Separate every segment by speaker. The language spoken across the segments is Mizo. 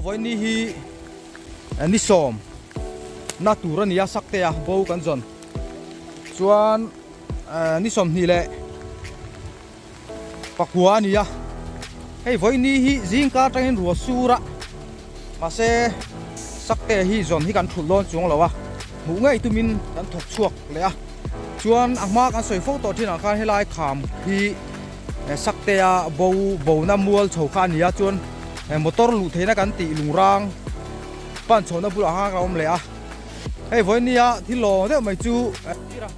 Speaker 1: Vawiin hi ni sawm na tur a ni a sakte a bo kan zawn chuan ni sawmhnih leh pakua a ni a hei vawiin hi zingka atangin ruah sur a mahse sakte hi zawn hi kan thulh dawn chuang lo a hmuh ngei tumin kan thawk chhuak leh a chuan a hma kan sawi fo tawh thin ang khan helai kham hi saktea bo bona mual chho kha a ni a chuan motor luh theihna kan tih lungrang pan chhohna bulah khan ka awm leh a hei vawiin nia thil lawng deuh mai chu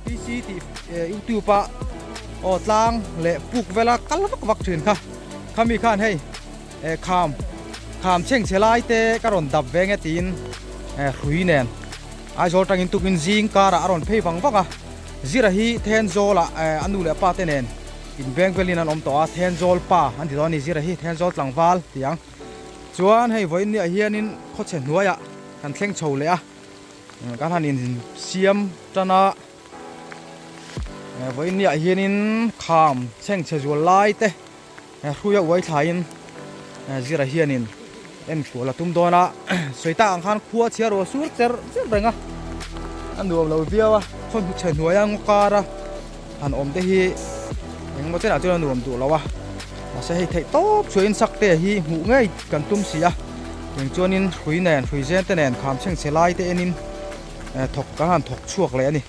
Speaker 1: PC tih youtube a aw tlang leh puk vela kal vak vak thin kha khami khan hei kham kham chheng chhe lai te ka rawn dap ve nge tiin hrui nen Aizawl tangin tukin zing karah a rawn phei vang vang a Zira hi Thenzawl ah a nu leh a pa te nen inbeng velin an awm tawh a Thenzawl pa an ti dawn a ni Zira hi Thenzawl tlangval ti ang chuan hei vawiin niah hianin khawchhe hnuaiah kan thleng chho leh a kan han insiam tan a vawiin niah hianin kham chhengchhe zual lai te Hruia uai thlaiin Zira hianin enkual a tum dawn a, sawi tak ang khan khua chhia ruah sur cher cher reng a, a nuam lo viau a, khaw chhe hnuaia ngaw kara han awm te hi engemaw chenah chuan a nuam duh lo a, mahse hei theih tawp chhuahin sak te hi hmuh ngei kan tum si a, eng chuanin hrui nen hrui zen te nen kham chheng chhe lai te enin thawk kan han thawk chhuak leh a ni.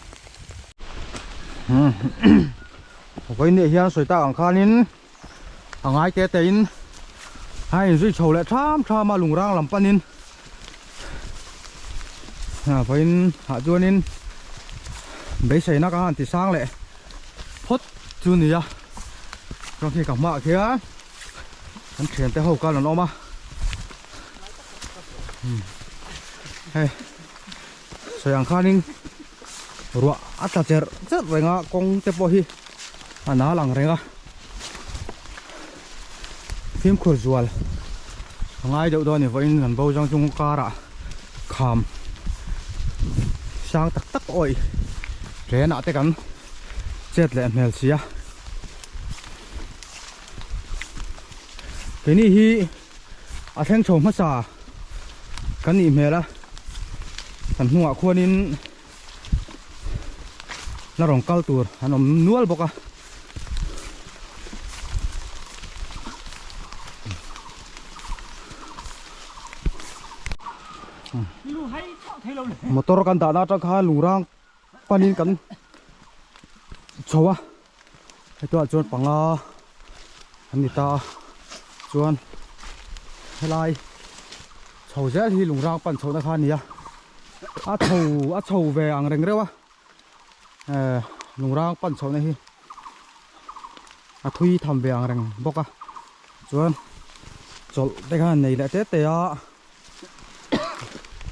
Speaker 1: Vawiin hian sawi tak ang khanin a ngai te te in a inzui chho leh tham tham a lungrang lam panin vawiin ah chuanin beiseina ka han ti sang leh phawt chu ni a chuan khi ka hmaah khian an thiante ho kal an awm a hei sawi ang khanin ruah a tla cherh cherh reng a kawng te pawh hi a nal ang reng a fimkhur zual a ngai deuh dawn a ni vawiin kan bo zawng chung karah kham sang tak tak awih train ah te kan chet leh hmel si a keini hi a thleng chho hmasa kan nih hmel a kan hnungah khuanin la rawn kal tur an awm nual bawk a motor kan dahna atang khan lungrang panin kan chho a hetuah chuan panga an ni ta a chuan helai chho zel hi lungrang pan chhohna kha a ni a a chho a chho ve ang reng reuh a ehh lungrang pan chhohna hi a thui tham ve ang reng bawk a chuan chawlh te khan nei leh te te a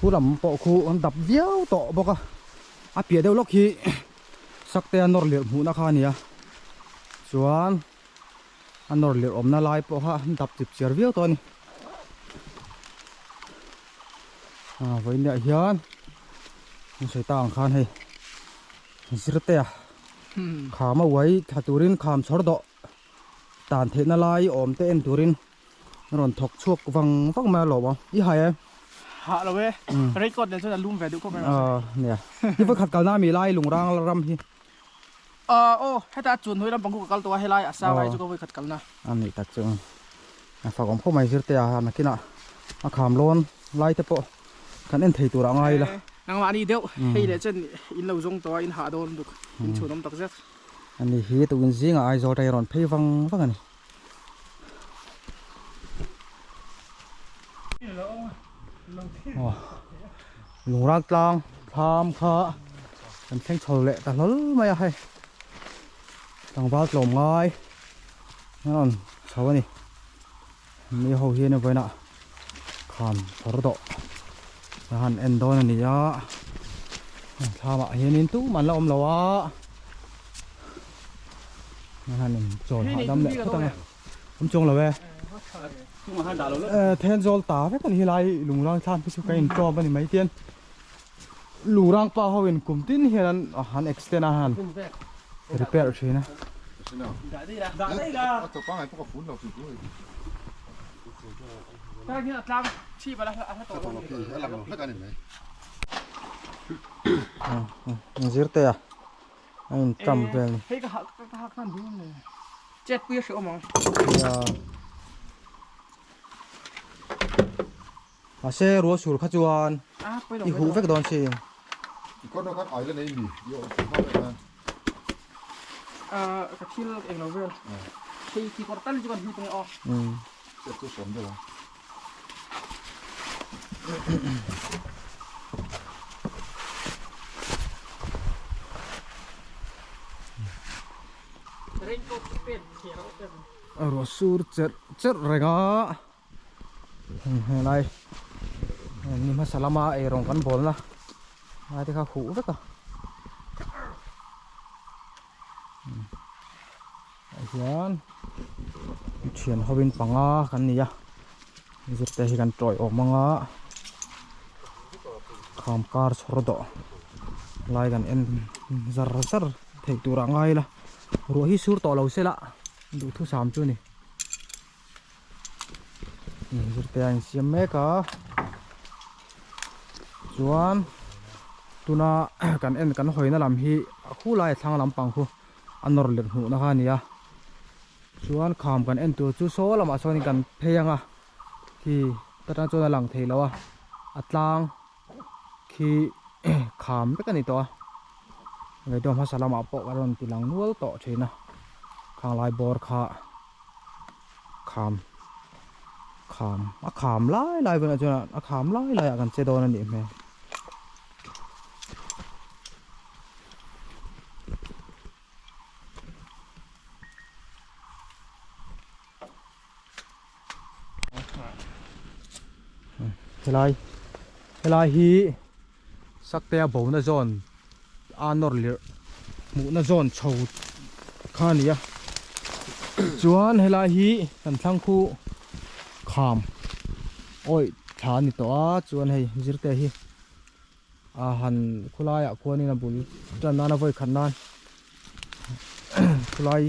Speaker 1: khu lam pawh khu an dap viau tawh bawk a a piah deuh lawk hi Saktea nawr lirh hmuhna kha a ni a chuan a nawr lirh awmna lai pawh kha an dap chip chiar viau tawh a ni ah vawiin ah hian an sawi ta ang khan hei zirtea kham a uai thla turin kham chhawr dawh tan theihna lai awm te en turin rawn thawk chhuak vang vang mai a lawm ang i hai em
Speaker 2: hah lo e record nen chuan a lum ve duh khawp mai
Speaker 1: a nia i vawikhat kalna ami lai lungrang ram hi
Speaker 2: aw heta chuan hnuai lampang khu ka kal tawh a helai a sang lai chu ka vawikhat kalna
Speaker 1: a nih tak chu a fak awm khawp mai zirte a nakinah a kham lawn lai te pawh kan en thei turah ngai ila
Speaker 2: nangmahni deuh hei leh chen in lo zawng tawh a in hah dawn bawk in chhun awm tak zet
Speaker 1: ani hi tukin zingah Aizawl te hi rawn phei vang vang a ni. Lungral tlang thlam kha kan thleng chho leh ta hlawl mai a hei tlangval tlawm ngai a rawn chho a ni mi ho hian a vawiinah kham chhawr dawh a han en dawn a ni a thlamah hianin tumah an la awm lo a. Chawl hahdam leh phawt ang e awm chuang lo e Thenzawl ta vek a ni helai lungrang thlam hi chu ka intawm a ni mai tian lungrang pa ho in kum tin hian an han extend a han repair thin a.
Speaker 2: Ta hian a tlang chhip a la a hla tawh lo.
Speaker 3: A lang lo hlek a ni mai.
Speaker 1: Zirte a a in tram vel ni.
Speaker 2: Hei ka hak ka hak hnan dun le. Chet pui a hre awm ang.
Speaker 1: Ya. Mahse ruah sur kha chuan i huh vek dawn sin.
Speaker 3: I kawt khan ai la nei mi i awm hma vek khan.
Speaker 2: Ka thil eng lo vel. Hei khi kawr tal chu kan hmu tawng e aw.
Speaker 3: Chet chu hrawm deuh a.
Speaker 2: Raincoat pen kher a awm.
Speaker 1: Ruah sur cherh cherh reng a. Helai ni hmasa lama eirawng kan bawlna lai te kha huh vek a ah hian thian hovin panga kan ni a zirte hi kan tawih awm ang a kham kar chhawr dawh lai kan en zar zar theih tur ah ngai ila ruah hi sur tawh lo se la duhthusam chu a ni. Zirte a insiam mek a chuan tuna kan en kan hawina lam hi a khu lai a thlang lampang khu a nawr let hmuhna kha a ni a chuan kham kan en tur chu saw lamah sawn kan phei ang a khi ta tang chuan a lang thei lo a a tlang khi kham vek a ni tawh a video hmasa lamah pawh ka rawn ti lang nual tawh thin a khanglai bawr kha. Kham kham a kham lai lai bulah chuan a kham lai lai ah kan che dawn a nih hmel. Helai helai hi Saktea bona zawn a nawr lirh hmuhna zawn chho kha a ni a chuan helai hi kan thlang khu kham awih thla a ni tawh a chuan hei zirte hi a han khulaiah khuanin a bul tan nana vawi khat nan khulai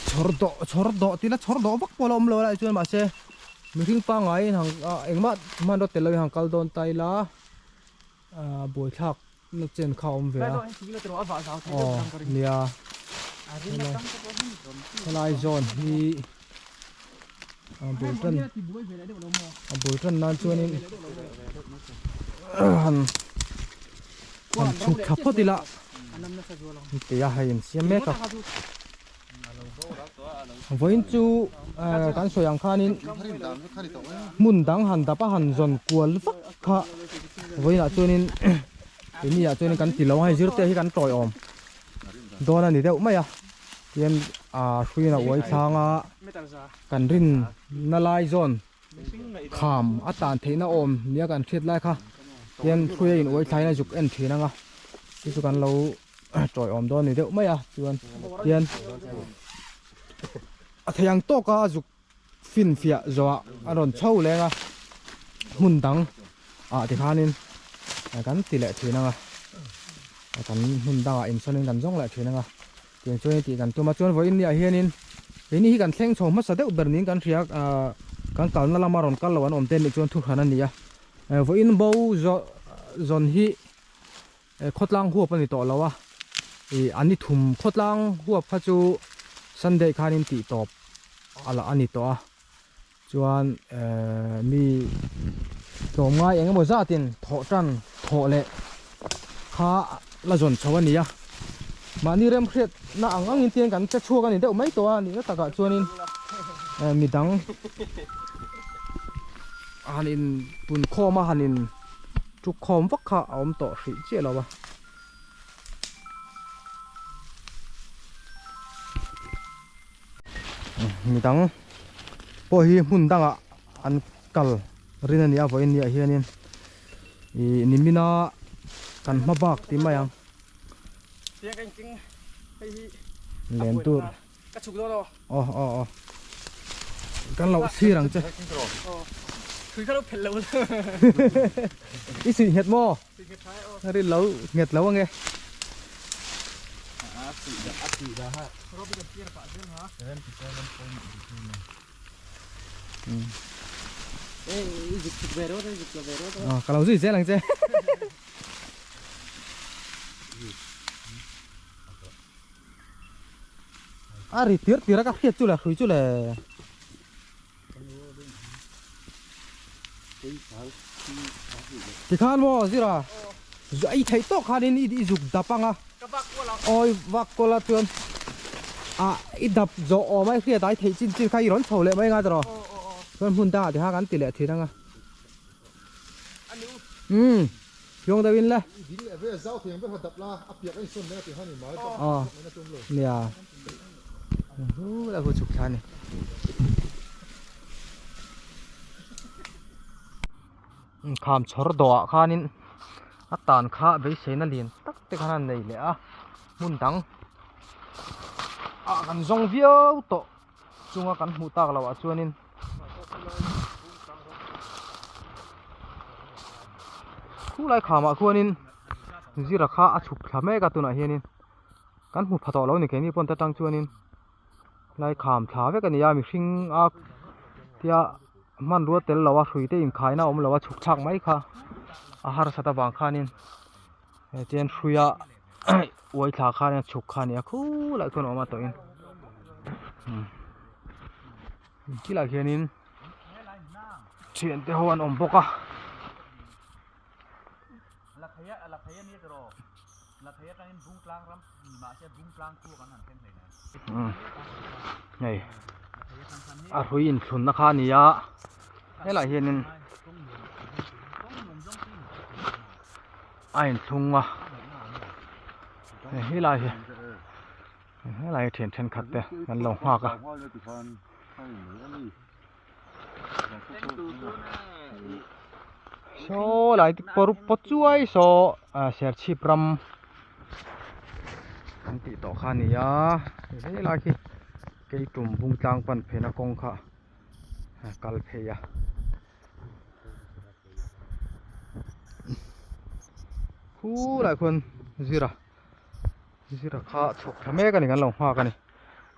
Speaker 1: chhawr dawh chhawr dawh tila chhawr dawh vak pawh a la awm lo a lai chuan mahse mihring pangaiin han ah engmah hmanraw tel loin han kal dawn ta ila ah buaithlak na chen kha a awm ve a aw nia helai zawn hi a bul tan a bul tan nan chuanin han han chhuk thla phawt ila tia hei an siam mek a vawiin chu kan sawi ang khanin hmun dang han dap a han zawn kual vak kha vawiinah chuanin keini ah chuanin kan ti lo a hei zirte hi kan tawiawm dawn a ni deuh mai a. Tihian ah hruiin a uai thlang a, kan rin na lai zawn kham a tan theihna awm nia kan hriat lai kha tihian hrui a in uai thlain a zuk en thin ang a, chu chu kan lo tawi awm dawn ni deuh mai a chuan tihian a thei ang tawk a zuk finfiah zawhah a rawn chho leng a hmun dang ah tikhanin kan ti leh thin ang a kan hmun dangah insawn in kan zawng leh thin ang a tiang chuan tih kan tum a chuan vawiin ni ah hianin keini hi kan thleng chho hmasa deuh ber niin kan hria ah kan kalna lama rawn kal lo an awm te nih chuan thuhran a ni a vawiin bo zawn hi Khawtlang huap a ni tawh lo a, ih an ni thum khawtlang huap kha chu Sunday khanin tih tawp a la a ni tawh a, chuan ehh mi tlawmngai eng emaw zatin thawh tan thawh leh kha la zawn chho a ni a, mahni remhriatna ang angin tiang kan che chhuak a ni deuh mai tawh a nihna takah chuanin ehh midang han in punkhawm a han in. Tukkhawm vak kha a awm tawh hrih chiah lo a. Midang pawh hi hmun dangah an kal rin a ni a vawiin ni ah hianin ih nimina kan hma bak tih mai ang. Len tur.
Speaker 2: Ka chhuk dawn aw.
Speaker 1: Aw aw aw. Kan lo thlir ang che.
Speaker 2: Thui kha lo phelh lo.
Speaker 1: I suih nghet maw?
Speaker 2: Suih nghet tha e aw.
Speaker 1: Rin lo nghet lo ange.
Speaker 2: A suih dah a suih dah ha. Robi kan piar pah zel ha.
Speaker 1: Ka lo zui zel ang che. A ri tir tir a ka hriat chu le hrui chu le. Tikhan maw Zira i theih tawk khanin i zuk dap ang a. Aw i vak kual a chuan ah i dap zawh awm a i hriat a i theih chin chin kha i rawn chho leh mai ang a tiraw. Chuan hmun dangah tikhan kan ti leh thin ang a. Umm tluang deuh in le. Aw nia. Hu chhuk thla a ni. Kham chhawr dawhah khanin a tan kha beiseina lian tak te khan a nei leh a hmun dang ah kan zawng viau tawh chunga kan hmuh tak loh ah chuanin khulai khamah khuanin zira kha a chhuk thla mek a tunah hianin. Kan hmu pha tawh lo ni keini pawn ta tang chuanin lai kham thla vek a ni a mihring a tia hmanrua tel lo a hrui te inkhaina a awm lo a chhuk thlak mai kha a harsat avang khanin hetiang chuan hruia uai thla khan a chhuk kha a ni a khulai khuan a awm a tawhin khilaiah khianin thiante ho an awm bawk a. Hei a hrui inthlunna kha a ni a helaiah hianin a inthlung a helai hi helai hi thian thenkhat te an lo nghak a. Saw lai te pawr pawt chuai saw ah serchhip ram an tih tawh kha a ni a helai khi keitum bung tlang pan phena kawng kha a kal phei a khulai khuan zira zira kha chhawk thla mek a ni kan lo nghak a ni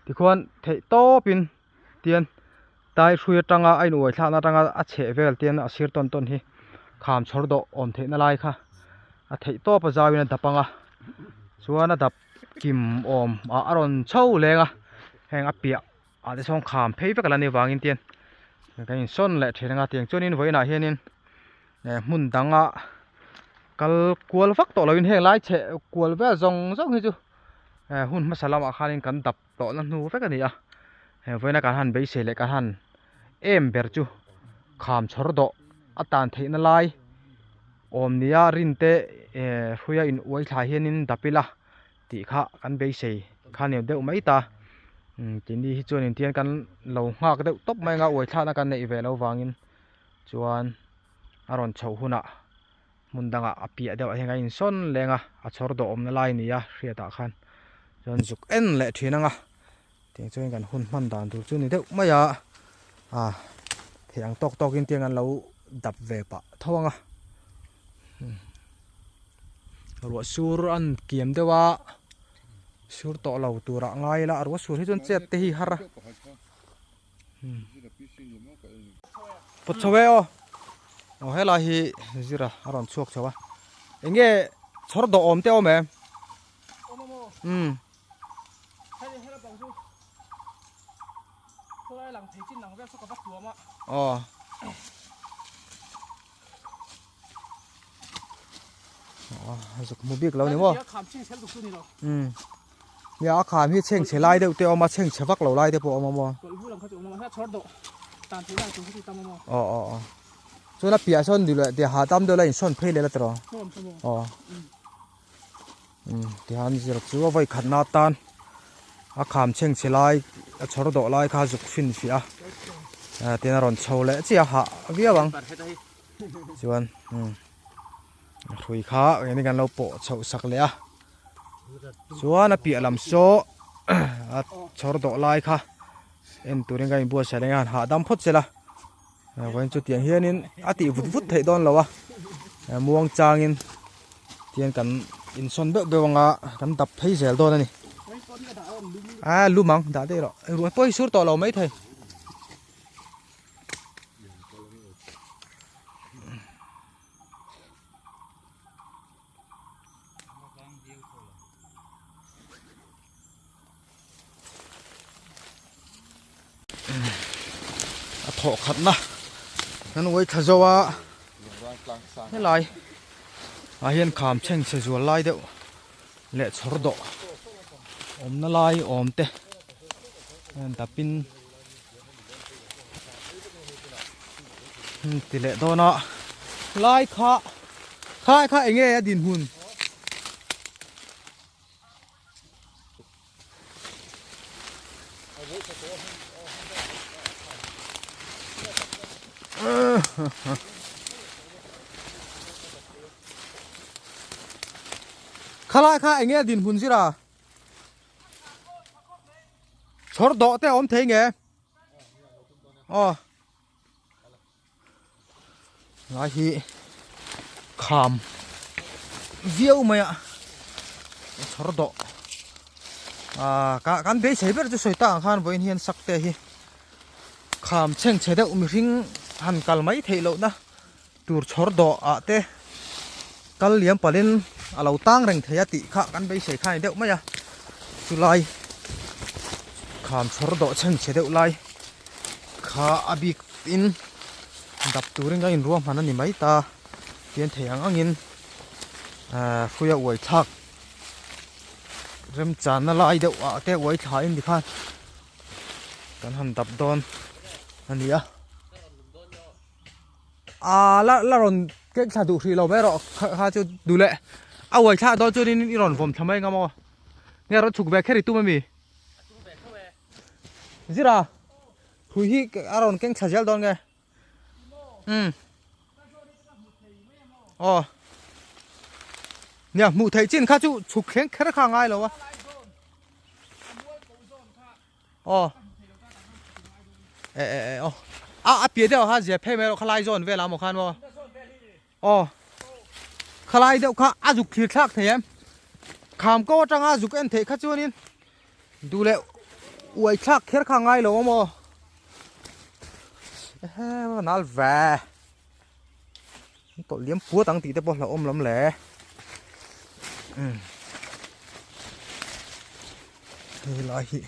Speaker 1: tikhuan theih tawpin. Tian tai hrui atanga a inuai thlakna atanga a chheh vel tian a sir tawn tawn hi kham chhawr dawh awm theihna lai kha a theih tawp a zauin a dap ang a chuan a dap kim awm ah a rawn chho leng a heng a piah ah te sawn kham phei vek a la ni vangin tian kan insawn leh thin ang a tiang chuanin vawiinah hianin hmun danga kal kual vak tawh loin heng lai chheh kual vel zawng zawng hi chu hun hmasa lamah khanin kan dap. Tawhna hnu vek a ni a, he vawiina kan han beisei leh kan han em ber chu kham chhawr dawh a tan theihna lai awm nia rin te eh hruia in uai thla hianin dap ila tih kha kan beisei kha ni deuh mai ta umm tini hi chuan intian kan lo nghak deuh tawp mai anga uai thlakna kan neih ve loh vangin chuan a rawn chhoh hunah hmun dangah a piah deuh ah hian kan insawn leng a a chhawr dawh awmna lai a ni a hriatah khan chuan zuk en leh thin ang a tiang chuan kan hun hman dan tur chu ni deuh mai a ah thei ang tawk tawk in tiang an lo dap ve pah tho ang a ruah sur an kiam deuh a sur tawh lo turah ngai ila ruah sur hi chuan chet te hi har a. Pawt chho e aw aw helai hi zira a rawn chhuak chho a eng nge chhawr dawh awm te awm em umm aw aw zuk hmu bik lo ni maw umm. Nia a kham hi chhengchhe lai deuh te a awm a chhengchhe vak lo lai te pawh a awm a maw. Aw aw aw chuan a piah sawn ni leh tih hahdam deuh la insawn phei leh la tiraw aw umm tihian zir chu a vawi khatna atan a kham chhengchhe lai a chhawr dawh lai kha zuk fin fiah a tin a rawn chho leh chiah a hah viau ang chuan umm hrui kha engin kan lo pawh chhoh sak leh a. Chuan a piah lam saw a chhawr dawh lai kha en turin ka inbuatsaih leh a hahdam phawt sela vawiin chu tiang hianin a tih vut vut theih dawn lo a muang changin tian kan insawn beuh beuh anga kan dap phei zel dawn a ni a lum ang dah daih rawh ruah pawh hi sur tawh lo maithei. Thawh khatna kan uai thla zo a, helai ah hian kham chheng chhe zual lai deuh leh chhawr dawh awmna lai awm te hian dapin ti leh dawn a, lai kha kha kha eng nge a dinhmun. Khalai kha enge dinhmun zira chhawr dawh te a awm thei nge aw Lai hi kham viau mai a chhawr dawh ah ka kan beisei ber chu sawi tak ang khan vawiin hian sak te hi kham chheng chhe deuh mihring han kal mai theih loh na tur chhawr dawh ah te kal liam palhin a lo tang reng thei a tih kha kan beisei kha a ni deuh mai a chulai kham chhawr dawh chheng chhe deuh lai kha a bik in dap turin ka inruahman a ni mai ta tian thei ang angin ahh hruia uai thlak remchanna lai deuh ah te uai thla in tikhan kan han dap dawn a ni a ah la la rawn kek thla duh hrih lo mai erawh kha kha chu duh leh a uai thlak dawn chuanin i rawn vawm thla mai ang maw nge rawn chhuk ve kher i tum ami. Zira hrui hi a rawn keng thla zel dawn nge umm aw nia hmuh theih chin kha chu chhuk thleng kher kha a ngai lo a aw e e e aw a a piah deuh ah khan zia phei mai erawh khalai zawn velah maw khan maw Aw, khalai deuh kha a zuk thlir thlak thei em? Kham ko atanga a zuk en theih kha chuanin duh leh uai thlak kher kha a ngai lo awm aw. Ehe, va nal ve. An tawlh liam puat ang tih te pawh hlauhawm lam le. Umm. Hei lai hi.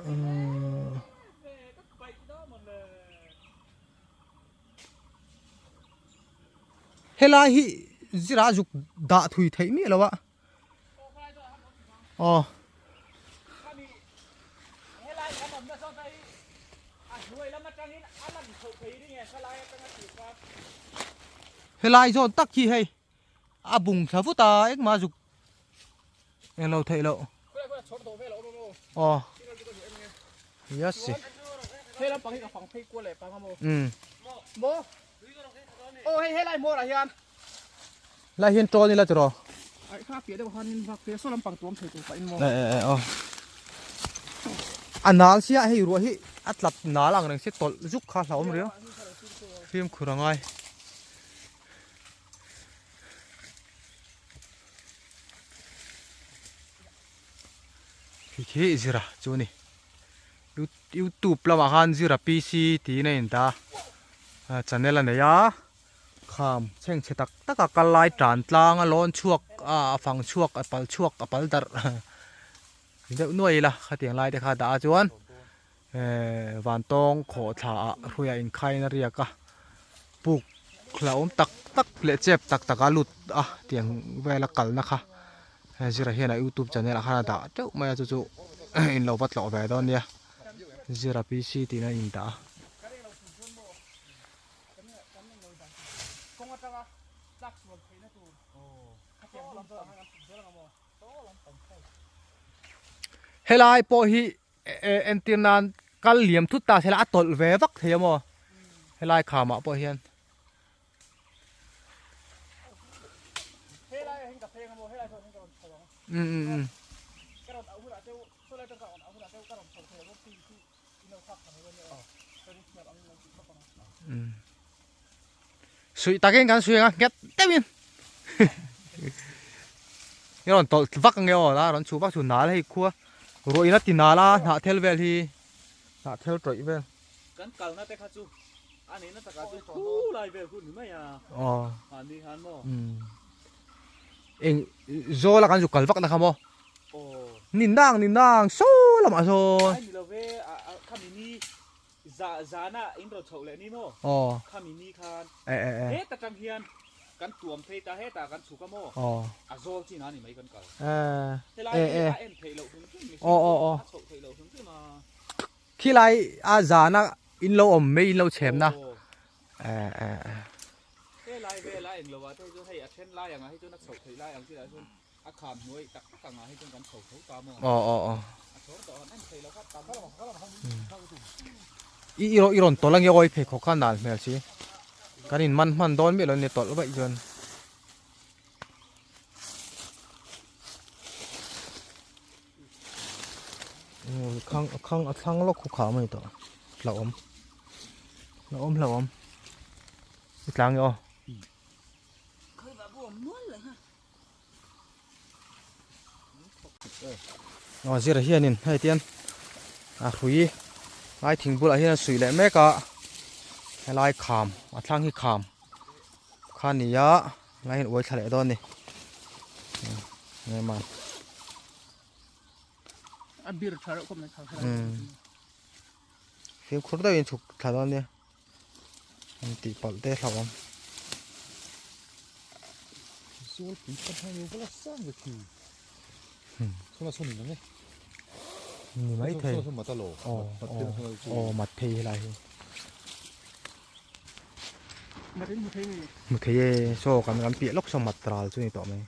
Speaker 1: Umm. Helai hi zira zuk dah thui theih miah lo a aw helai zawn tak hi hei a bung thla vut a engmah zuk englo theih loh aw yes um lai hian tawn ila tiraw e e e aw a nal sia hei ruah hi a tlat nal ang reng si tawlh zuk kha hlauhawm riau fimkhur a ngai. Khi khi zira chu a ni youtube lamah khan zira pc tiin a indah a channel a nei a kham chheng chhe tak tak a kal lai tan tlang a lawn chhuak a a fang chhuak a pal chhuak a pal darh deuh nuai ila khatiang lai te kha dah a chuan Ehh vantawng khawhthla ah hruia inkhaiin a riak a puk hlauhawm tak tak leh chep tak tak a lut a tiang vela kalna kha hei zira hian a youtube channel ah khan a dah teuh mai a chu chu in lo va tlawh ve dawn nia zira pc tiin a indah a. Helai pawh hi entir nan kal liam thut ta sela a tawlh ve vak thei a maw helai khamah pawh hian um um um um suih takin kan suih ang a nghet deuhin i rawn tawlh vak ang e aw la rawn chhuh vak chu nal hei khua ruah in a ti nal a hnah thel vel hi hnah thel tawih vel
Speaker 4: kan kalna te kha chu a nihna takah chu khu lai vel hun ni mai a
Speaker 1: aw
Speaker 4: mahni khan maw
Speaker 1: um eng zawl a kan zu kal vak na kha maw
Speaker 4: aw
Speaker 1: ni nang ni nang saw lamah sawn
Speaker 4: ai ni lo ve a khami ni. Za zana in rawn chhoh leh ni maw?
Speaker 1: Aw.
Speaker 4: Khami ni khan.
Speaker 1: E e e.
Speaker 4: Heta tang hian kan tuam phei ta hetah kan chhuk a maw?
Speaker 1: Aw.
Speaker 4: A zawl chin a ni mai kan kal.
Speaker 1: E.
Speaker 4: Helai
Speaker 1: E
Speaker 4: hi
Speaker 1: e.
Speaker 4: a en theih loh hrim hrim mihring
Speaker 1: Aw aw
Speaker 4: chu
Speaker 1: aw.
Speaker 4: a chhoh theih loh hrim hrim a.
Speaker 1: Khilai a zana in lo awm mai in lo chhemna.
Speaker 4: Aw.
Speaker 1: E e e.
Speaker 4: Helai vela eng lo ah te hi chuan hei a then lai ang ah hi chuan a chhoh theih lai ang chilah chuan A kham hnuai tak tak ang ah hi chuan kan chho tho ta maw?
Speaker 1: Aw aw aw.
Speaker 4: A chhawr tawh han en thei lo kha tam.
Speaker 1: I i i rawn tawlh ange awi pheikhawk kha nal hmel si. Kan in man hman dawn miah lo ni tawlh vaih chuan. Khang khang a thlang lawk khu kham a ni tawh. Hlauhawm. Hlauhawm hlauhawm. I tlang nge aw. Aw zira hianin hei tian a hrui lai thing bulah hian a suih leh mek a helai kham a thlang hi kham kha a ni a helai hian uai thla leh dawn a ni enge maw
Speaker 2: a bir tha reuh khawp mai kha
Speaker 1: fimkhur deuhin chhuk thla dawn nia. An tih palh te hlauh awm.
Speaker 3: Zawl pui tam hian ilo vala sang ve khi. Sawn a sawn in ang e.
Speaker 1: Ni mai thei.
Speaker 3: Sawn sawn mat a lo.
Speaker 1: Aw aw mat phei helai hi.
Speaker 2: Mat in hmu thei nge?
Speaker 1: Hmu thei e saw kan kan piah lawk saw mat ral chu ni tawh mai.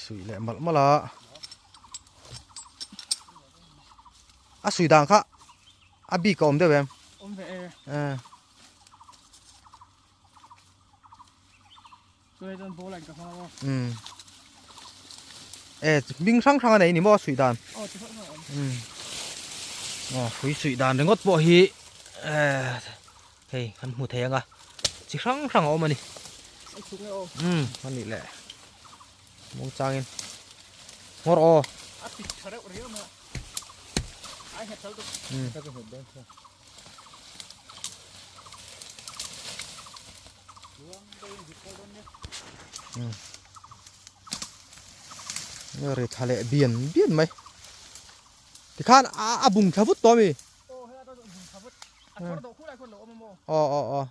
Speaker 1: Suih leh malh malh a a suih dan kha a bik a awm deuh em
Speaker 2: awm ve e
Speaker 1: eh
Speaker 2: Chuai chuan ball a in ka hmang a
Speaker 1: um e hming hrang hrang a nei ni maw a suih dan
Speaker 2: aw chi hrang hrang a awm
Speaker 1: um aw hrui suih dan ringawt pawh hi eh hei kan hmu thei ang a chi hrang hrang a awm a ni
Speaker 2: a chhuk nge aw
Speaker 1: um a nih leh muang changin ngawr aw
Speaker 2: a pit tha reuh riau mai a ai nghet tal tuk
Speaker 1: um
Speaker 3: Ka chu nghet dawn kha.
Speaker 1: Ri tha leh bian bian mai tikhan a a bung thla vut tawh a mi aw aw aw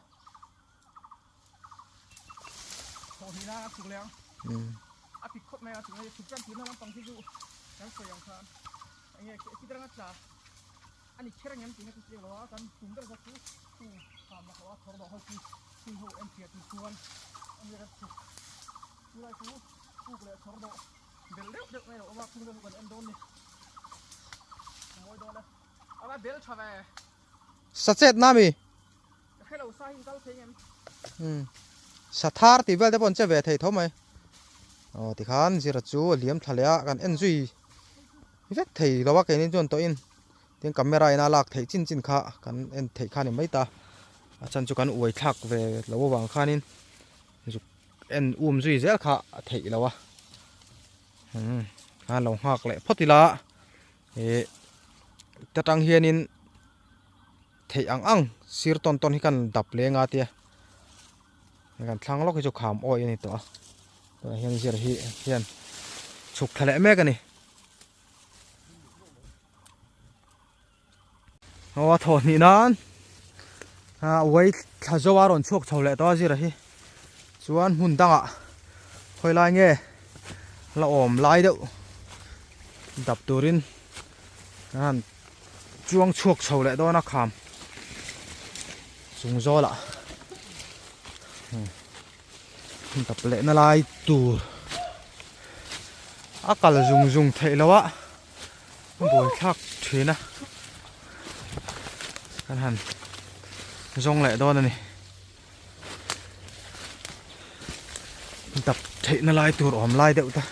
Speaker 2: Ani kher ang em tih kha chu chiang lo a, kan tum ber zawk chu chu kham la ho a thawr dawh ho khi thing ho en fiah tur chuan a nia kan chhuk. Chu lai chu puk leh thawr dawh bel deuh deuh mai a lo awm a, khung deuh chu kan en dawn ni. A mawi dawn e. A va bel tha ve.
Speaker 1: Sa chet na mi?
Speaker 2: Ka hre lo sa hi in kal thei ngem.
Speaker 1: Umm sa thar tih vel te pawh an che ve thei tho mai. Aw tikhan zira chu a liam thla leh a kan en zui vek thei lo a keini chuan tawhin tin camera in a lak theih chin chin kha kan en theih kha a ni mai ta a chhan chu kan uai thlak ve lo avang khanin zuk en um zui zel kha a theih lo a umm a lo nghak leh phawt ila ih ta tang hianin theih ang ang sir tawn tawn hi kan dap leng a tia kan thlang lawk hi chu kham awi a ni tawh a tunah hian zir hi hian chhuk thla leh mek a ni aw a thawh hnih nan a uai thla zo a rawn chhuak chho leh tawh a zira hi chuan hmun dangah khawi lai nge la awm lai deuh dap turin kan han chuang chhuak chho leh dawn a kham chung zawlah dap leh na lai tur a kal zung zung theih loh a buai thlak thin a kan han zawng leh dawn a ni dap theih na lai tur awm lai deuh ta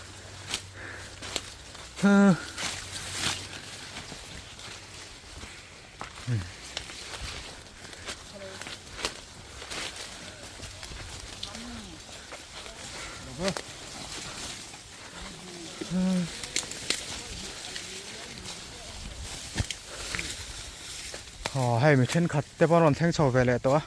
Speaker 1: Aw hei mi thenkhat te pawh an rawn thleng chho ve leh tawh a.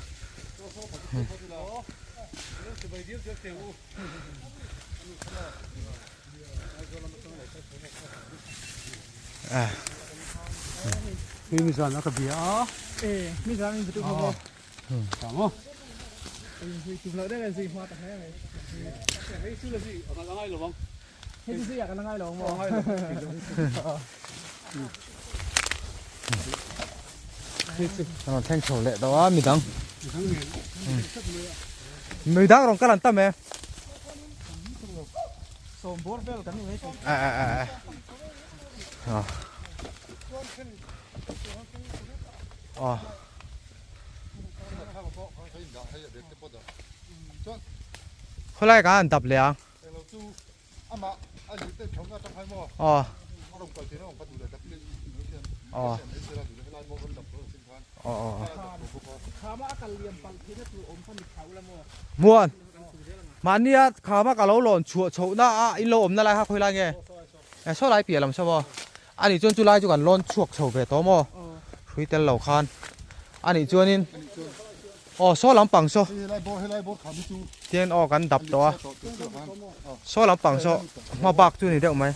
Speaker 1: An rawn thleng chho leh tawh a midang midang rawn kal an tam e a a a a a khawlai kan han dap leh ang. Aw. Aw. Aw aw. Muan. Mahnia khama ka lo lawn chhuah chhohna a in lo awmna lai kha khawi lai nge? E saw lai piah lam saw maw? Ani chuan chu lai chu kan lawn chhuak chho ve tawh maw? Hrui tel lo khan. Ani chuanin Aw saw lampang saw tian aw kan dap tawh a saw lampang saw hma bak chu ni deuh mai.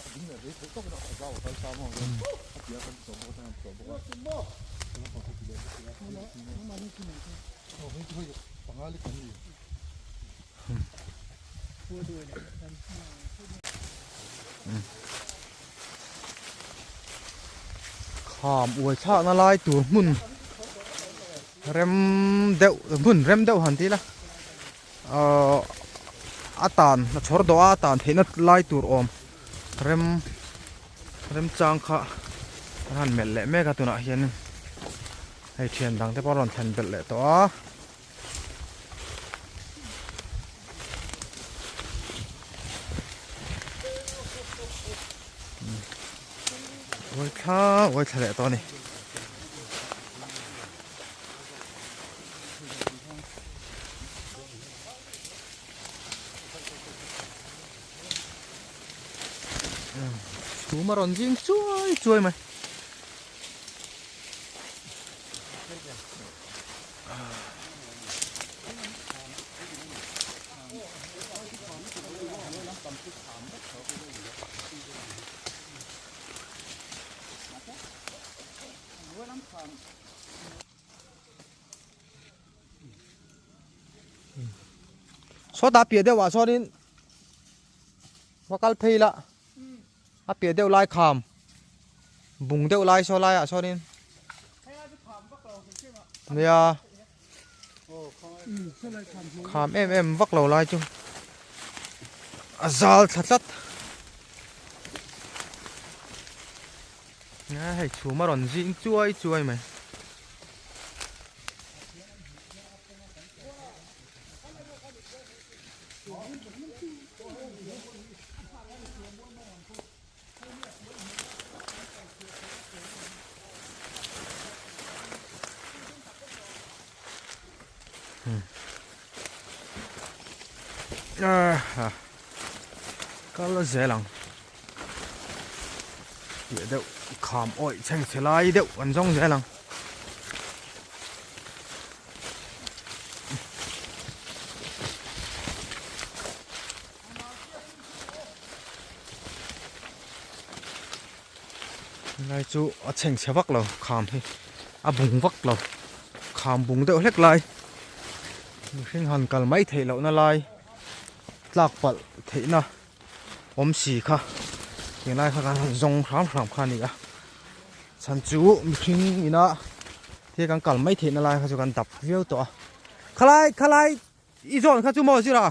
Speaker 1: Kham uai thlakna lai tur hmun rem deuh hmun rem deuh han ti ila ahh a tan a chhawr dawh a a tan theihna lai tur awm rem remchang kha an han melh leh mek a tunah hianin hei thian dang te pawh a rawn thlen belh leh tawh a. Uai thla uai thla leh tawh a ni. Chhum a rawn zing chuai chuai mai. Sawtah piah deuh ah chuanin va kal phei la a piah deuh lai kham bung deuh lai saw laiah sawnin nia kham em em vak lo lai chu a zal thla tlat hei chhum a rawn zing chuai chuai mai. Kal zel ang piah deuh kham awih chheng chhe lai deuh an zawng zel ang. Helai chu a chheng chhe vak lo kham hi a bung vak lo kham bung deuh hlek lai mihring han kal mai theih loh na lai tlak palh theih na awm si kha tunlai kha kan han zawng hram hram kha a ni a chhan chu mihring ina thil kan kal mai theih na lai kha chu kan dap viau tawh a khalai khalai I zawn kha chu maw zira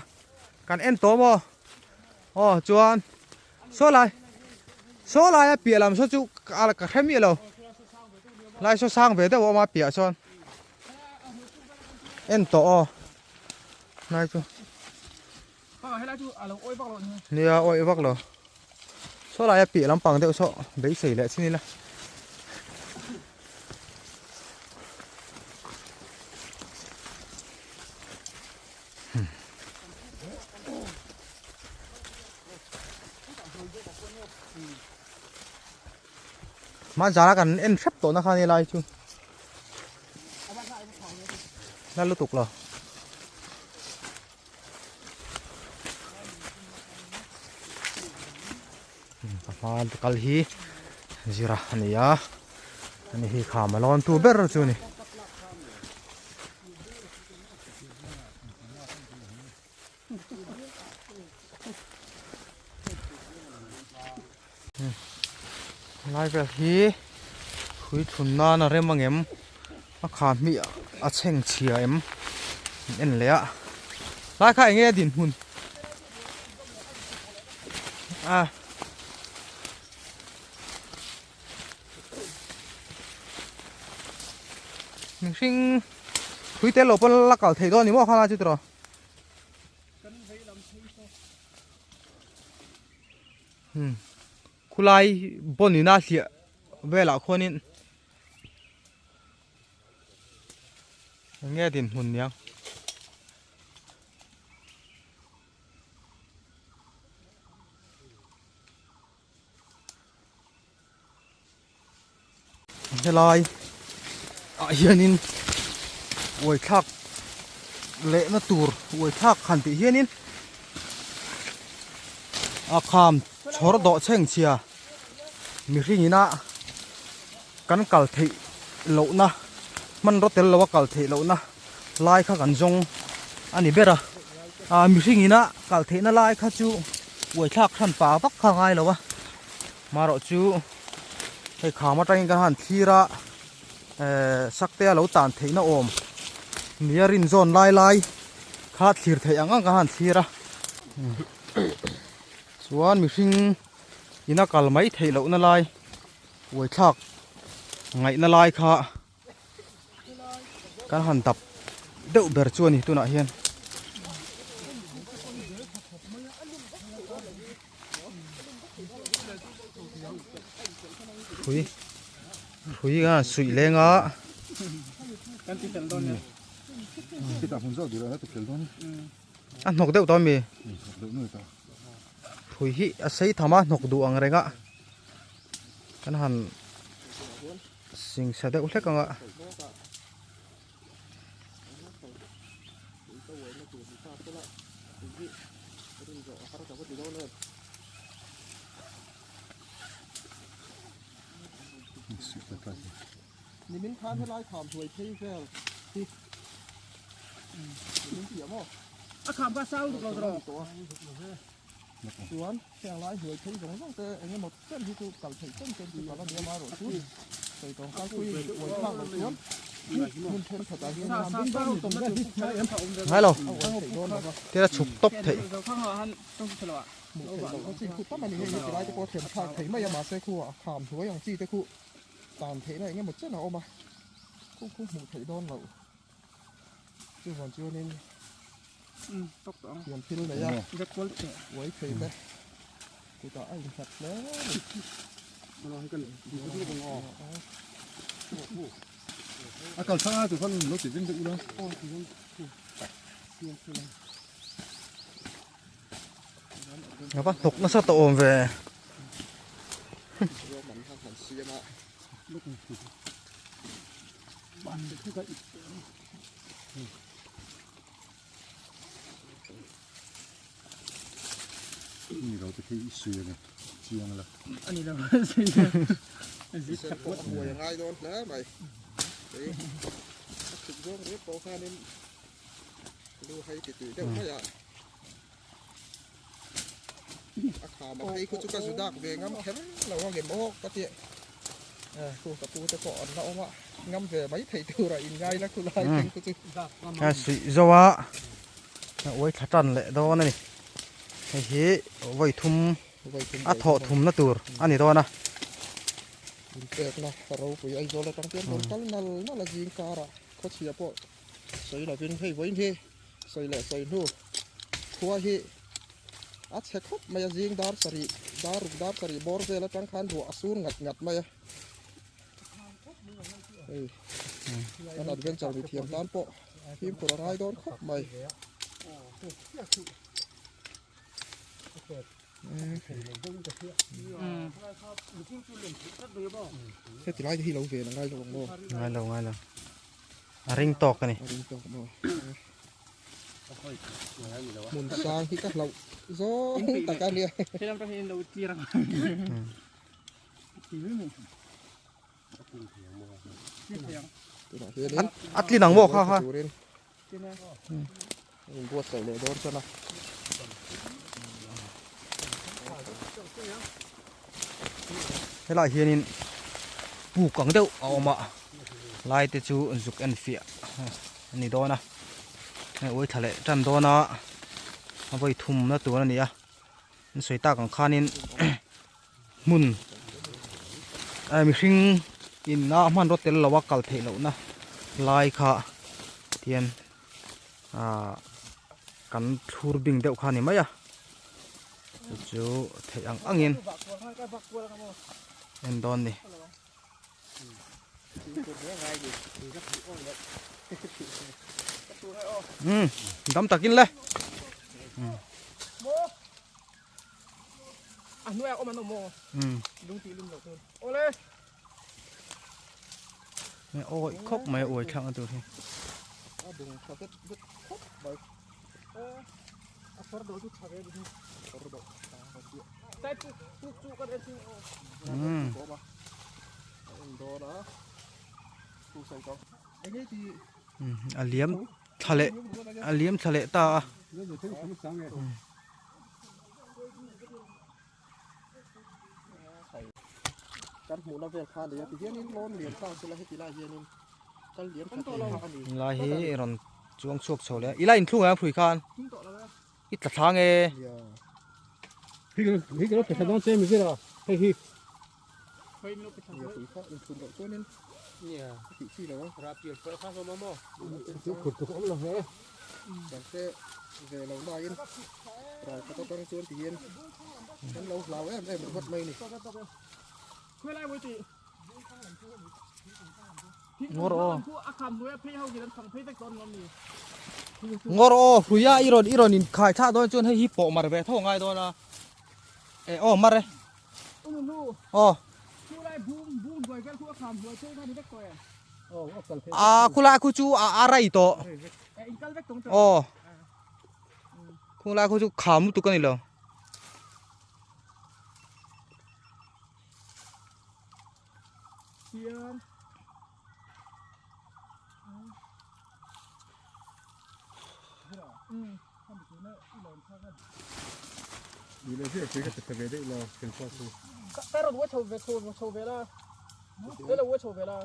Speaker 1: kan en tawh maw aw chuan saw lai saw lai a piah lam saw chu ka hre miah lo lai saw sang ve deuh a awm a piah sawn en tawh aw lai chu nia awih vak lo saw lai a piah lampang deuh saw beisei leh chin ila. Hmanzara kan en hrep tawhna kha ni lai chu. Hla lutuk lo. Ka hma kal hi zira a ni a ani hi kham a lawn tu ber chu a ni. Lai vel hi hrui thlun nan a rem ang em a kham hi a chheng chhia em en leh a lai kha eng nge a dinhmun a. Mihring hrui tel lo pawn la kal thei dawn ni maw kha lai chu tiraw. Hmm khulai bawn ina hliah velah khuanin eng nge dinhmun niang. Helai ah hianin uai thlak lehna tur uai thlak han tih hianin a kham chhawr dawh chheng chhia mihring ina kan kal theih lohna hmanraw tel loa kal theih lohna lai kha kan zawng a ni ber a ah mihring ina kal theihna lai kha chu uai thlak hran pa vak kha a ngai lo a marawh chu hei kham atangin kan han thlir a ehh sakte a lo tan theihna awm nia rin zawn lai lai kha thlir theih ang ang kan han thlir a chuan mihring ina kal mai theih lohna lai uai thlak ngaihna lai kha. Kan han dap deuh ber chu a ni tunah hian. Hrui hrui kan han suih leng a. A hnawk deuh tawh a mi? Hrui hi a sei tham a hnawk duh ang reng a. Kan han Singsa deuh hlek ang a.
Speaker 2: Nimin khan helai kham hruai phei vel hi nimin piah maw? A kham kha sang duk lo tawh. Chuan heng lai hnuai phei zawng zawng te eng emaw chen hi chu kal theih chen chen chu kal a nia marawh chu sawi tawng kal pui uai thlak loh chuan hmun thenkhat ah hian
Speaker 1: Ngai lo thil a chhuk tawp theih.
Speaker 2: Hmuh theih loh na chi khu tam a ni hei hi tilai te pawh a thlen thlak theih mai a mahse khu a kham hnuai ang chi te khu tan theihna eng emaw chen a awm a khu khu hmuh theih dawn loh chuvang chuanin Thiam thil nei a, uai thei te kutah a innghat hle a ni.
Speaker 3: A kal thlang a tukhan lo ti veng deuh ula.
Speaker 1: A va hnawk nasa tawh awm ve.
Speaker 3: Ni lo te khi i sui ani chiang la.
Speaker 2: Ani lo sui.
Speaker 5: Pawh a buai a ngai dawn hle mai. Hei a thut zawng riap pawh khanin lu hai ti tih deuh mai a. A kham a phei khu chu ka zu dak ve ngam kher lo a ngem awk ka ti. Khu ka pu te pawh an la awm a ngam ve mai thei tur a in ngai la khu lai thleng khu chu.
Speaker 1: A suih zo a a uai thla tan leh dawn a ni hei hi vawi thum a thawh thum na tur a ni dawn a.
Speaker 5: In pek na ropui Aizawl atang te an rawn kal nal nal a zing kar ah khawchhia pawh sawi lovin hei vawiin hi sawi leh sawi hnu khua hi a chhe khawp mai a zing dar sarih dar ruk dar sarih bawr vel atang khan ruah a sur ngat ngat mai a hei kan adventure mi thiam tan pawh fimkhur a ngai dawn khawp mai. Heti lai te hi lo ven a ngai lo ang maw?
Speaker 1: Ngai lo ngai lo. A ring tawk a ni.
Speaker 5: A ring tawk maw. Hmun sang hi ka hlauh zawng tak a nia.
Speaker 2: Helam tang hian lo clear ang.
Speaker 5: Tunah hianin
Speaker 1: A tlin ang maw kha kha.
Speaker 5: Turin in buatsaih leh dawn chuan a.
Speaker 1: Helaiah hianin puk ang deuh a awm a lai te chu zuk en fiah a ni dawn a hei uai thla leh tan dawn a a vawi thum na tur a ni a an sawi tak ang khanin hmun mihring in a hmanraw tel lo a kal theih loh na lai kha tian ahh kan thlur bing deuh kha a ni mai a chu chu theih ang angin en dawn ni. Umm dam takin le.
Speaker 2: A hnuaiah awm an awm maw? Lung tih lum loh tur. Awle.
Speaker 1: Awi khawp mai a uai thlak na tur hi.
Speaker 5: A bung tha vet vet khawp mai.
Speaker 2: A far dawh chu tha ve ni.
Speaker 5: Far dawh tha ve chiah.
Speaker 2: Tai puk puk chu kan en ching aw.
Speaker 5: Awm a. A en dawn a. Chu sawi tawh. Enge ti.
Speaker 1: A liam thla leh a liam thla leh ta a.
Speaker 5: Kan hmuhna vel kha a ni a tihianin lawn lian ta sela heti lai hianin kal liam tha thei kha a ni.
Speaker 1: Lai hi i rawn chuang chhuak chho leh a, i la inthlung em hrui khan i tla thlang e.
Speaker 3: Hi ka lo pe thla dawn che mi zira hei hi.
Speaker 5: Nia pui kha inthlun loh chuanin a tih chi lo a.
Speaker 3: Chu khur awm lo ve.
Speaker 5: Kan hre ve lo laiin ral khat atang chuan ti hian kan lo hlau em em ringawt mai a ni.
Speaker 1: Ngawr aw. Ngawr aw hruia i rawn i rawn inkhai thlah dawn chuan hei hi pawh mar ve tho a ngai dawn a. E aw mar e. Aw. A khulai khu chu a rai tawh. Aw. Khulai khu chu kham lutuk a ni lo.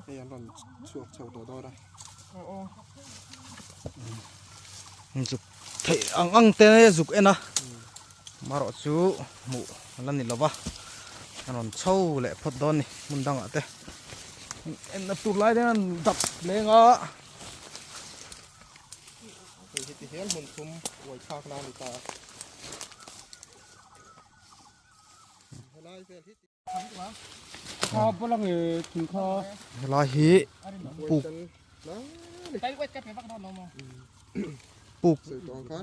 Speaker 5: Hei an rawn chhuak chho tawh dawn a.
Speaker 1: Zuk theih ang ang te zuk en a marawh chu hmuh la ni lova a rawn chho leh phawt dawn a ni hmun dangah te enna tur lai te an dap leng a.
Speaker 5: Hei hi ti hian hmun thum uai thlak na a ni ta a. Helai vel hi
Speaker 1: Helai hi puk puk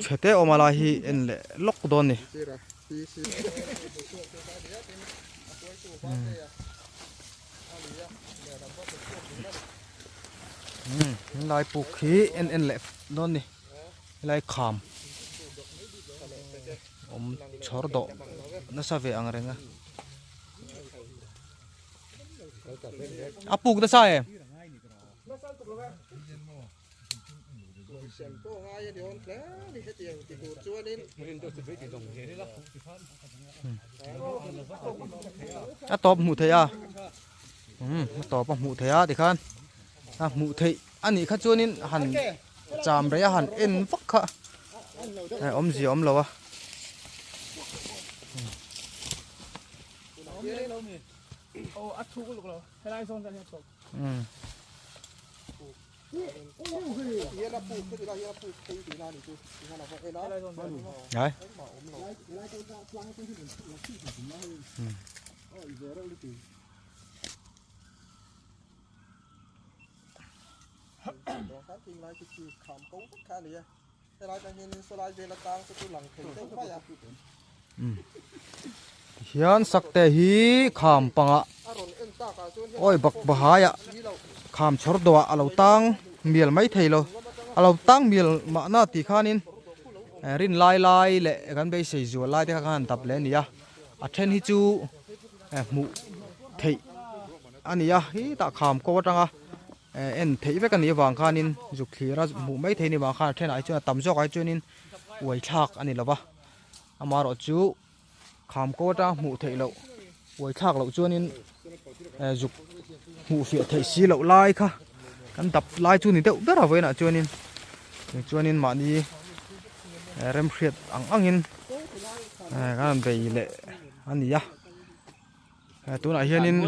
Speaker 1: chhe te awm a lai hi en leh lawk dawn a ni. Helai puk hi en en leh dawn a ni helai kham awm chhawr dawh nasa ve ang reng a a puk nasa em. A tawp hmuh theih a umm a tawp a hmuh theih a tikhan a hmuh theih a nih kha chuanin han cham rei a han en vak kha awmzia awm lo a. Đấy. Hian sakte hi kham pangah awi bak bahaiah kham chhawr dawhah a lo tang. mial mai thei lo a lo tang mial mahna tih khanin rin lai lai leh kan beisei zual lai te kha khan dap leh a ni a a then hi chu hmuh theih a ni a hetah kham ko atanga en theih vek a nih avang khanin zuk thlir a hmuh mai theih a nih vang khan a thenah hi chuan a tam zawkah hi chuanin uai thlak a ni lo va amaherawh chu kham ko atanga hmuh theih loh uai thlak loh chuanin zuk hmuh fiah theih si loh lai kha kan dap lai chu ni deuh ber a vawiinah chuanin chuanin mahni remhriat ang angin kan rawn bei leh a ni a. Tunah hianin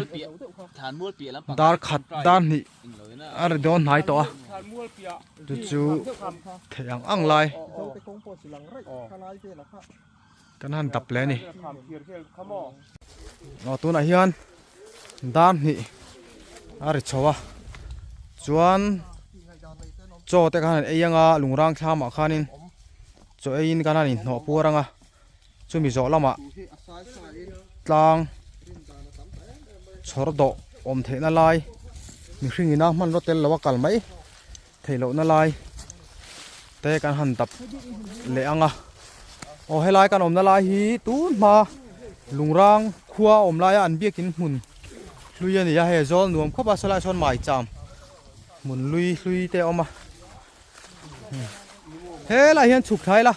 Speaker 1: dar khat dar hnih a ri dawn hnai tawh a chu chu theih ang ang lai kan han dap leh a ni aw tunah hian dar hnih a ri chho a chuan chaw te khan an ei anga lungrang thlamah khanin chaw eiin kan han inhnawh puar anga. Chumi zawh lamah tlang chhawr dawh awm theihna lai mihring ina hmanraw tel lo a kal mai theih lohna lai te kan han dap leh ang a aw helai kan awmna lai hi tun hma lungrang khua awm laia an biakin hmun hlui a ni a hei zawl nuam khawp a sawlaiah sawn maicham hmun lui hlui te a awm a helaiah hian chhuk thlai la.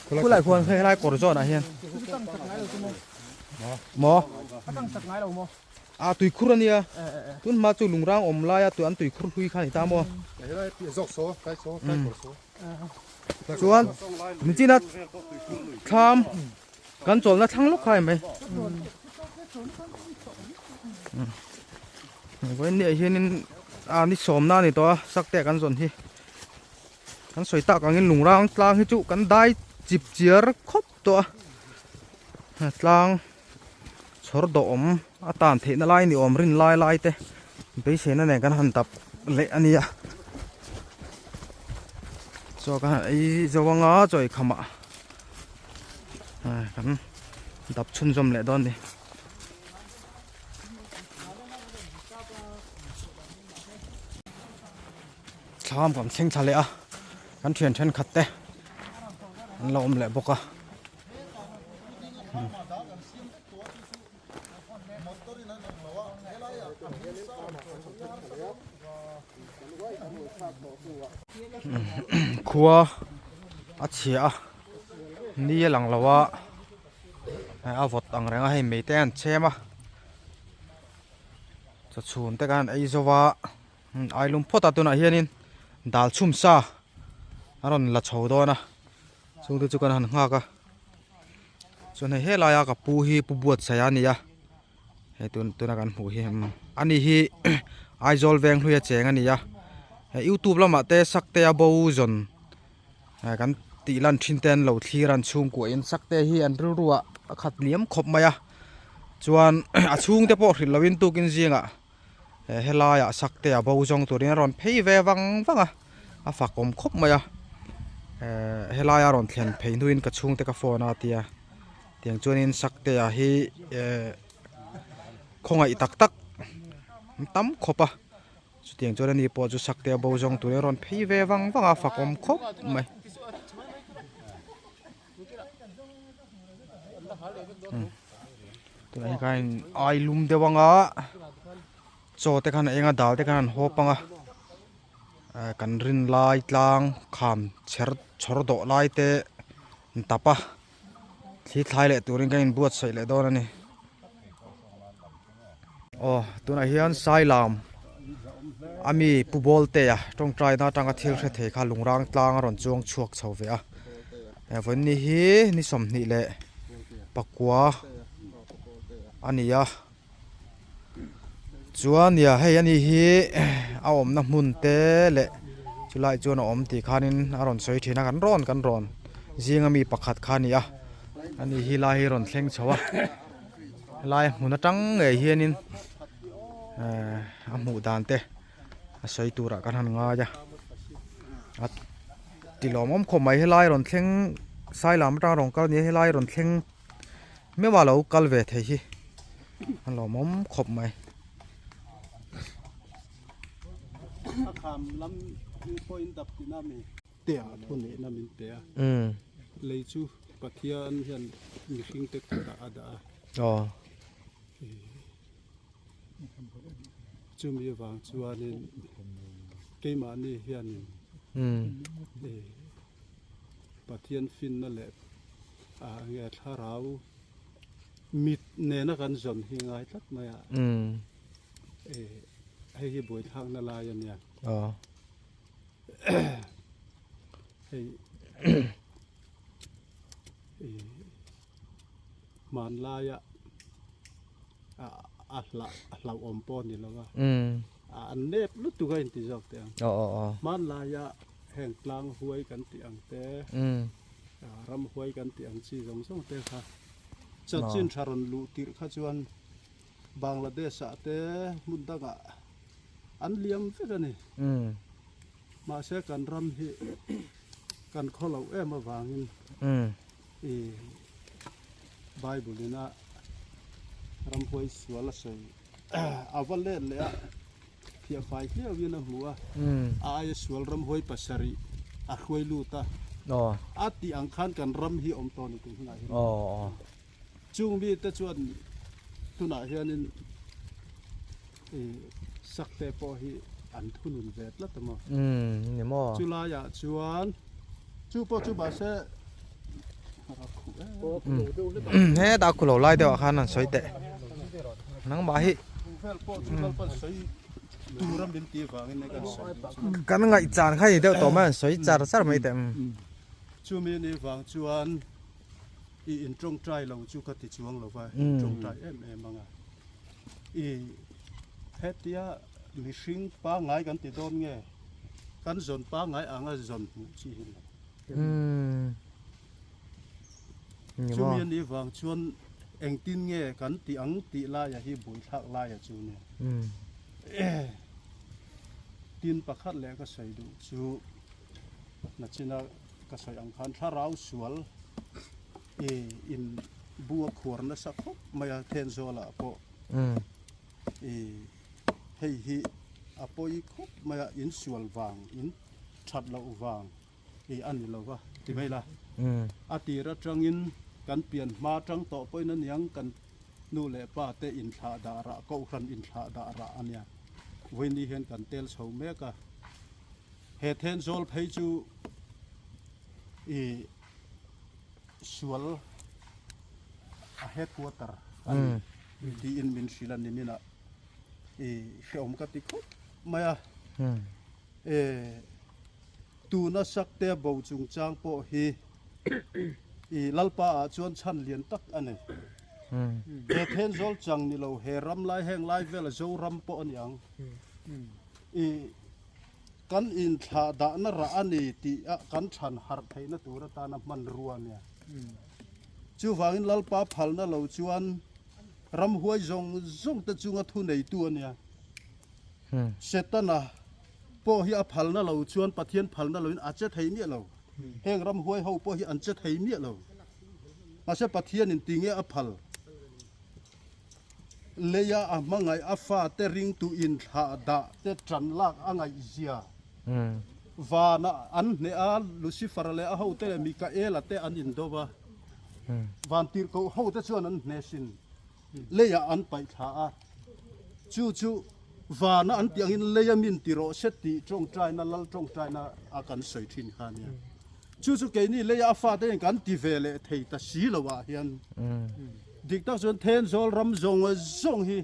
Speaker 1: Khulai khuan helai kawr zawnah hian maw a tuikhur ania tun hma chu lungrang awm laia an tuikhur hlui kha a ni ta maw chuan michina thlam kan chawlhna thlang lawk kha a ni mai vawiin ni ah hianin a ni sawmna a ni tawh a sakte ah kan zawn hi kan sawi tak angin lungrang tlang hi chu kan dai chip chiar khawp tawh a tlang chhawr dawhawm a tan theihna lai ni awm rin lai lai te beiseina nen kan han dap leh a nia chaw kan han ei zo anga chaw ei khamah kan dap chhunzawm leh dawn a ni. Thlam kan thleng thla leh a kan thian thenkhat te an lo awm leh bawk a. Khua a chhia a ni a lang lo a a vawt ang reng a hei mei te an chhem a chawchhun te khan an ei zo a. Ai lum phawt a tunah hianin dal chhum sa a rawn la chho dawn a chungte chu kan han nghak a chuan hei helaia ka pu hi pu buatsaih a ni a hei tun tuna kan hmuh hi ani hi Aizawl veng hlui a cheng a ni a hei youtube lamah te sakte a bo zawn kan tih lan thin te an lo thlir a an chhungkua in sakte hi an rilru ah a khat liam khawp mai a chuan a chhungte pawh hrilh loin tukin zingah. Helaiah sakte a bo zawng turin a rawn phei ve vang vang a, a fak awm khawp mai a. Helaia rawn thlen phei hnuin ka chhungte ka phone a tia tiang chuanin saktea hi khawngaih tak tak an tam khawp a, chutiang chuan ani pawh chu sakte a bo zawng turin a rawn phei ve vang vang a, a fak awm khawp mai. Tunah hian khain ai lum deuh anga chaw te khan a eng a dal te khan an hawp anga eh kan rin lai tlang kham chher chhawr dawh lai te an tap a thli thlai leh turin kan inbuatsaih leh dawn a ni aw tunah hian sailam ami pu bawltea tawngtai na atanga thil hre thei kha lungrang tlang a rawn chuang chhuak chho ve a eh vawiin hi ni 20 leh pakua a ni a chuan nia hei ani hi a awmna hmun te leh chulai chuan a awm tih khanin a rawn sawi thin a kan rawn kan rawn zinga mi pakhat kha a ni a ani hi lai hi a rawn thleng chho a. Helai hmun atang ngei hianin ehh a hmuh dan te a sawi turah kan han ngai a. Ti lawmawm khawp mai helai rawn thleng sai lam atang rawn kal ania helai rawn thleng meuh a lo kal ve thei hi a lawmawm khawp mai.
Speaker 6: A kham lam pawhin dap tihna mi te ah thu neihna min pe a lei chu Pathian hian mihring te kutah a dah a Chumi avang chuanin keimahni hianin Pathian finna leh nge thlarau mit nena kan zawn hi ngai tlat mai a, hei hi buaithlakna lai a nia. Hei hmanlaia a hlah a hlauhawm pawh a ni lo a an nep lutuk a inti zawk teh ang hmanlaia heng tlang huai kan tih ang te ram huai kan tih ang chi zawng zawng te kha chanchin tha rawn luh tirh kha chuan Bangladesh ah te hmun dangah an liam vek a ni mahse kan ram hi kan khaw loh em avangin I Bible ina ramhuai sual a sawi a va let leh a, phiah fai hliau in a hmu a, a aia sual ramhuai pasarih a hruai lut a, a tih ang khan kan ram hi awm tawh a ni tun hunah hian. Chung mite chuan tunah hianin i sakte pawh hi an thunun ve tlat a maw? Chulaiah chuan chu pawh chu mahse
Speaker 1: Hetah khulo lai deuh ah khan an sawi teh nangmah hi kan ngaihchan kha ni deuh tawh mai an sawi char char mai teh.
Speaker 6: Chumi ni vang chuan I in tawngtai lo chu ka ti chuang lo va, in tawngtai em em ang a. I hetia mihring pangngai kan ti dawn nge, kan zawn pangngai anga zawn hmuh chi hi lo. Chumi a nih vang chuan engtin nge kan ti ang tih laia hi buaithlak laia chu nia. Tin pakhat leh ka sawi duh chu nachina Ka sawi ang khan thlarau sual i in bu a khuar nasa khawp mai a Thenzawl-ah pawh i hei hi a pawi khawp mai a in sual vang in that loh vang i a ni lo va ti mai la a tir atangin kan pian hma tang tawh pawhin aniang kan nu leh pa te inthlah dah rah kohhran inthlah dah rah ania vawiin hian kan tel chho mek a. He Thenzawl phei chu i sual a headquarter a ni tiin min hrilh a ni minah i hrehawm ka ti khawp mai a. E tuna Saktea bo chungchang pawh hi i Lalpa ah chuan chhan lian tak a ni. He Thenzawl chang ni lo he ram lai heng lai vela Zoram pawh a ni ang. I kan inthlah dahna rah a ni tih a kan chhan harh theihna tur atana hmanrua a nia. Chuvangin Lalpa phalna lo chuan ramhuai zawng zawng te chunga thuneitu a nia. Setana pawh hi a phalna lo chuan Pathian phalna loin a che thei miah lo. Heng ramhuai ho pawh hi an che thei miah lo. Mahse Pathianin tinge a phal? Leia a hmangaih a fate ringtu inthlah dah te tan lak a ngaihzia vana an hneh a, Lucifer leh a hote leh Mikaela te an indo va, vantirhkoh hote chuan an hneh sin leiah an paih thla a, chu chu vana an tih angin leia min ti rawh se tih tawngtaina lal tawngtaina a kan sawi thin kha a nia. Chu chu keini leia a fate hian kan ti ve leh thei ta si lo ah hian dik tak chuan Thenzawl ram zawng zawng hi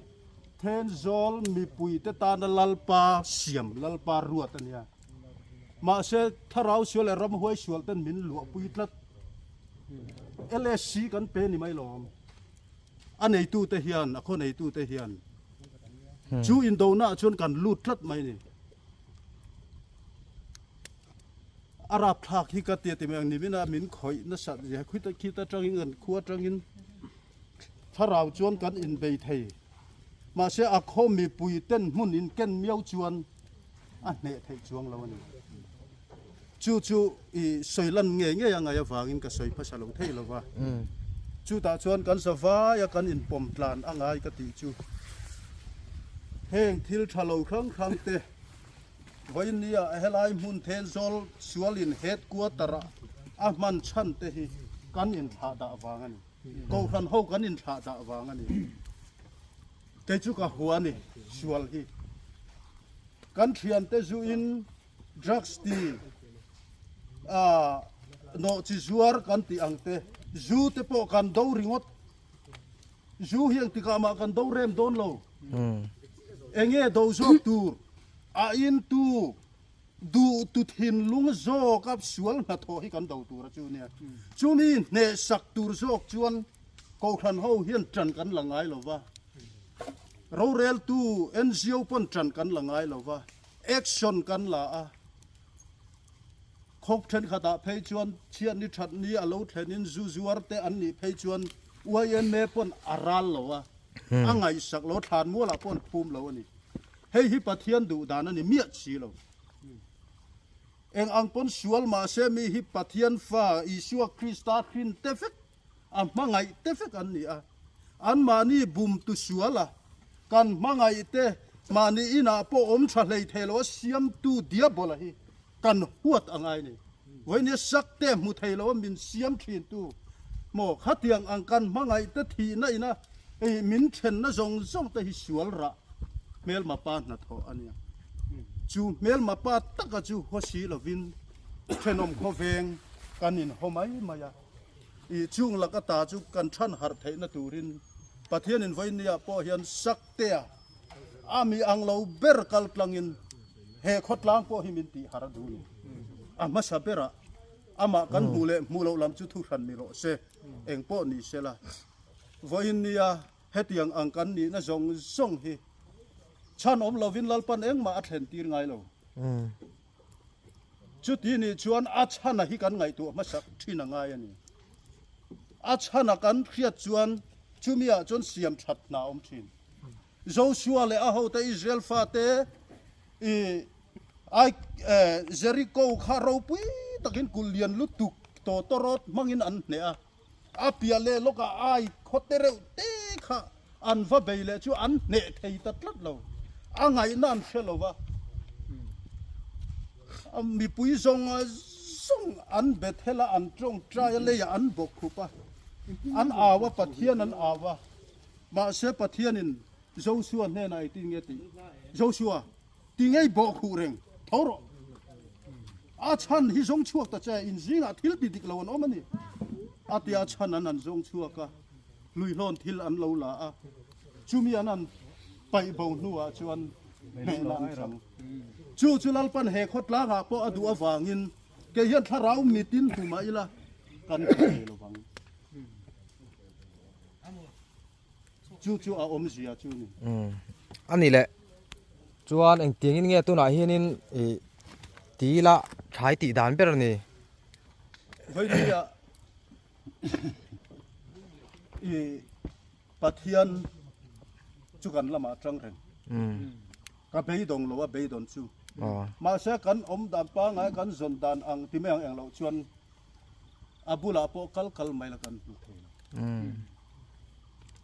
Speaker 6: Thenzawl mipuite tana Lalpa siam, Lalpa ruat a nia. Mahse thlarau sual leh ramhuai sual ten min luahpui tlat. LSC kan pe ni mai lawm. A neitute hian, a khaw neitute hian chu indona ah chuan kan lut tlat mai ni. A rapthlak hi ka tia ti mai ang nimin a min khawih nasat zia khit khit atangin kan khua atangin thlarau chuan kan inbei thei mahse a khaw mipui ten hmun in ken miau chuan a hneh theih chuang lo a ni. Chu chu i sawi lan ngei ngei a ngaih avangin ka sawi hmasa lo thei lo va. Chutah chuan kan zavaia kan inpawm tlan a ngai ka tih chu heng thil tha lo hrang hrang te vawinia helai hmun Thenzawl sualin headquarter ah a hman chhan te hi kan inthlah dah vang a ni. Kohhran ho kan inthlah dah vang a ni. Kei chu ka hua a ni sual hi. Kan thiante zuin Drugs ti ah nawh chi zuar kan tih ang te, zu te pawh kan do ringawt. Zu hi engtikah mah kan do rem dawn lo. Enge do zawk tur a in tu duh tu thinlung zawk a sual hnathawh hi kan do tur a chu nia. Chumi hnehsak tur zawk chuan Kohhran ho hian ṭan kan la ngai lo va, roreltu NGO pawn ṭan kan la ngai lo va. Action kan la a, khawp thenkhatah phei chuan chhiatni thatni a lo thlenin zu zuar te an nih phei chuan YMA pawn a ral lo a, a ngaihsak lo, thlan mualah pawh an phum lo a ni. Hei hi Pathian duh dan a ni miah si lo. Eng ang pawn sual mahse mi hi Pathian fa Isua Krista hrin te vek a hmangaih te vek an ni a, anmahni bum tu sual a, kan hmangaih te mahni inah pawh awm tha hlei thei lo a siamtu diabola hi kan huat a ngai ni. Vawinia sak te hmu thei lo a min siam thin tu maw khatiang ang kan hmangaih te thihna ina hei min thenna zawng zawng te hi sual rah hmelma pa hnathawh a nia. Chu hmelma pa taka chu haw si lovin thenawm khawveng kan inhaw mai mai a. I chung lak ata chu kan than harh theihna turin Pathianin vawinia pawh hian Saktea a mi ang lo ber kal tlangin he khawtlang pawh hi min tih harh a duh ni. A hmasa berah amah kan hmuh leh hmuh loh lam chu thu hran ni rawh se, eng pawh ni sela. Vawinia hetiang ang kan nihna zawng zawng hi chhan awm lovin Lalpan engmah a thlen tir ngai lo. Chuti nih chuan a chhana hi kan ngaihtuah hmasak thin a ngai a ni. A chhana kan hriat chuan chumiah chuan siam that hna a awm thin. Joshua leh a hote Israel fate i ai Jericho kha ropui takin kulh lian lutuk tawtawrawt hmangin an hneh a. A piah leh lawkah ai khaw te reuh te kha an va bei leh chu an hneh thei ta tlat lo. A ngaihna an hre lo va, mipui zawng zawng an Bethel a, an tawngtai a, leiah an bawk khup a, an au a, Pathian an au a. Mahse Pathianin Joshua hnenah engtin nge tih? Joshua! Ti ngei bawh khuh reng tho rawh. A chhan hi zawng chhuak ta che, in zingah thil ti dik lo an awm a ni. A tia a chhan an an zawng chhuak a, hluihlawn thil an lo la a, chumi an an paih bo hnuah chuan hnehna an chang. Chu chu Lalpan he khawtlangah pawh a duh avangin kei hian thlarau mitin hmu mah ila kan ti thei lo vang. Chu chu a awmzia chu ni.
Speaker 1: A ni leh. Chuan engtiangin nge tunah hianin ih ti ila thlai tih dan ber a ni.
Speaker 6: Vawinia ih Pathian chu kan lamah tang reng. Ka beidawng lo a beidawn chu. Mahse kan awm dan pangngai kan zawn dan ang ti mai ang eng loh chuan a bulah pawh kal kal mai la kan hmu thei lo.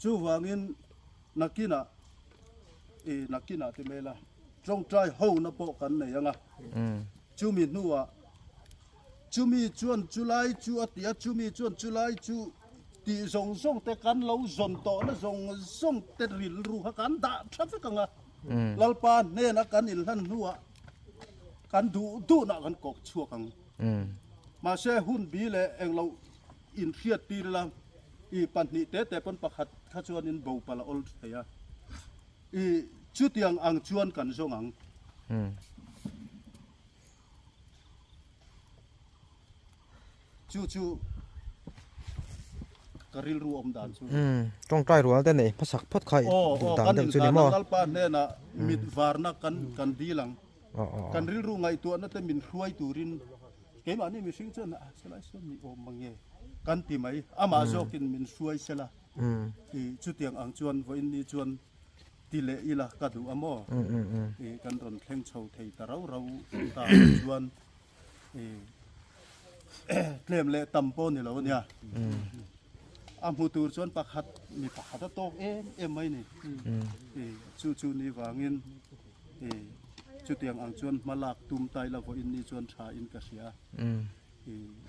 Speaker 6: Chuvangin nakinah i nakinah ti mai la tawngtai hona pawh kan nei ang a, chumi hnuah chumi chuan chulai chu a ti a, chumi chuan chulai chu tih zawng zawng te kan lo zawn tawhna zawng zawng te rilru kha kan dah tha vek ang a, Lalpa hnena kan inhlan hnuah kan duh duhnah kan kawk chhuak ang. Mahse hun bi leh englo inhriat tir ila i pahnih te te pawn pakhat kha chuanin bo palh a awl thei a, i chutiang ang chuan kan zawng ang. Chu chu ka rilru awm dan chu.
Speaker 1: Tawngtai rual te nei hmasak phawt kha i duh dan deuh chu ni maw?
Speaker 6: Lalpa hnenah mit varna kan dil ang. Kan rilru ngaihtuahna te min hruai turin keimahni mihring chuan a sela sawn ni awm mange kan ti mai. Amah zawkin min hruai sela i chutiang ang chuan vawiin ni chuan ti leh ila ka duh a maw? I kan rawn thleng chho thei ta rau rau ta chuan. Tlem leh tam pawh ni lo a nia. A hmu tur chuan pakhat mi pakhat a tawk em em mai ni. Chu chu ni vangin chutiang ang chuan hma lak tum tai la vawiin ni chuan tha in ka hria.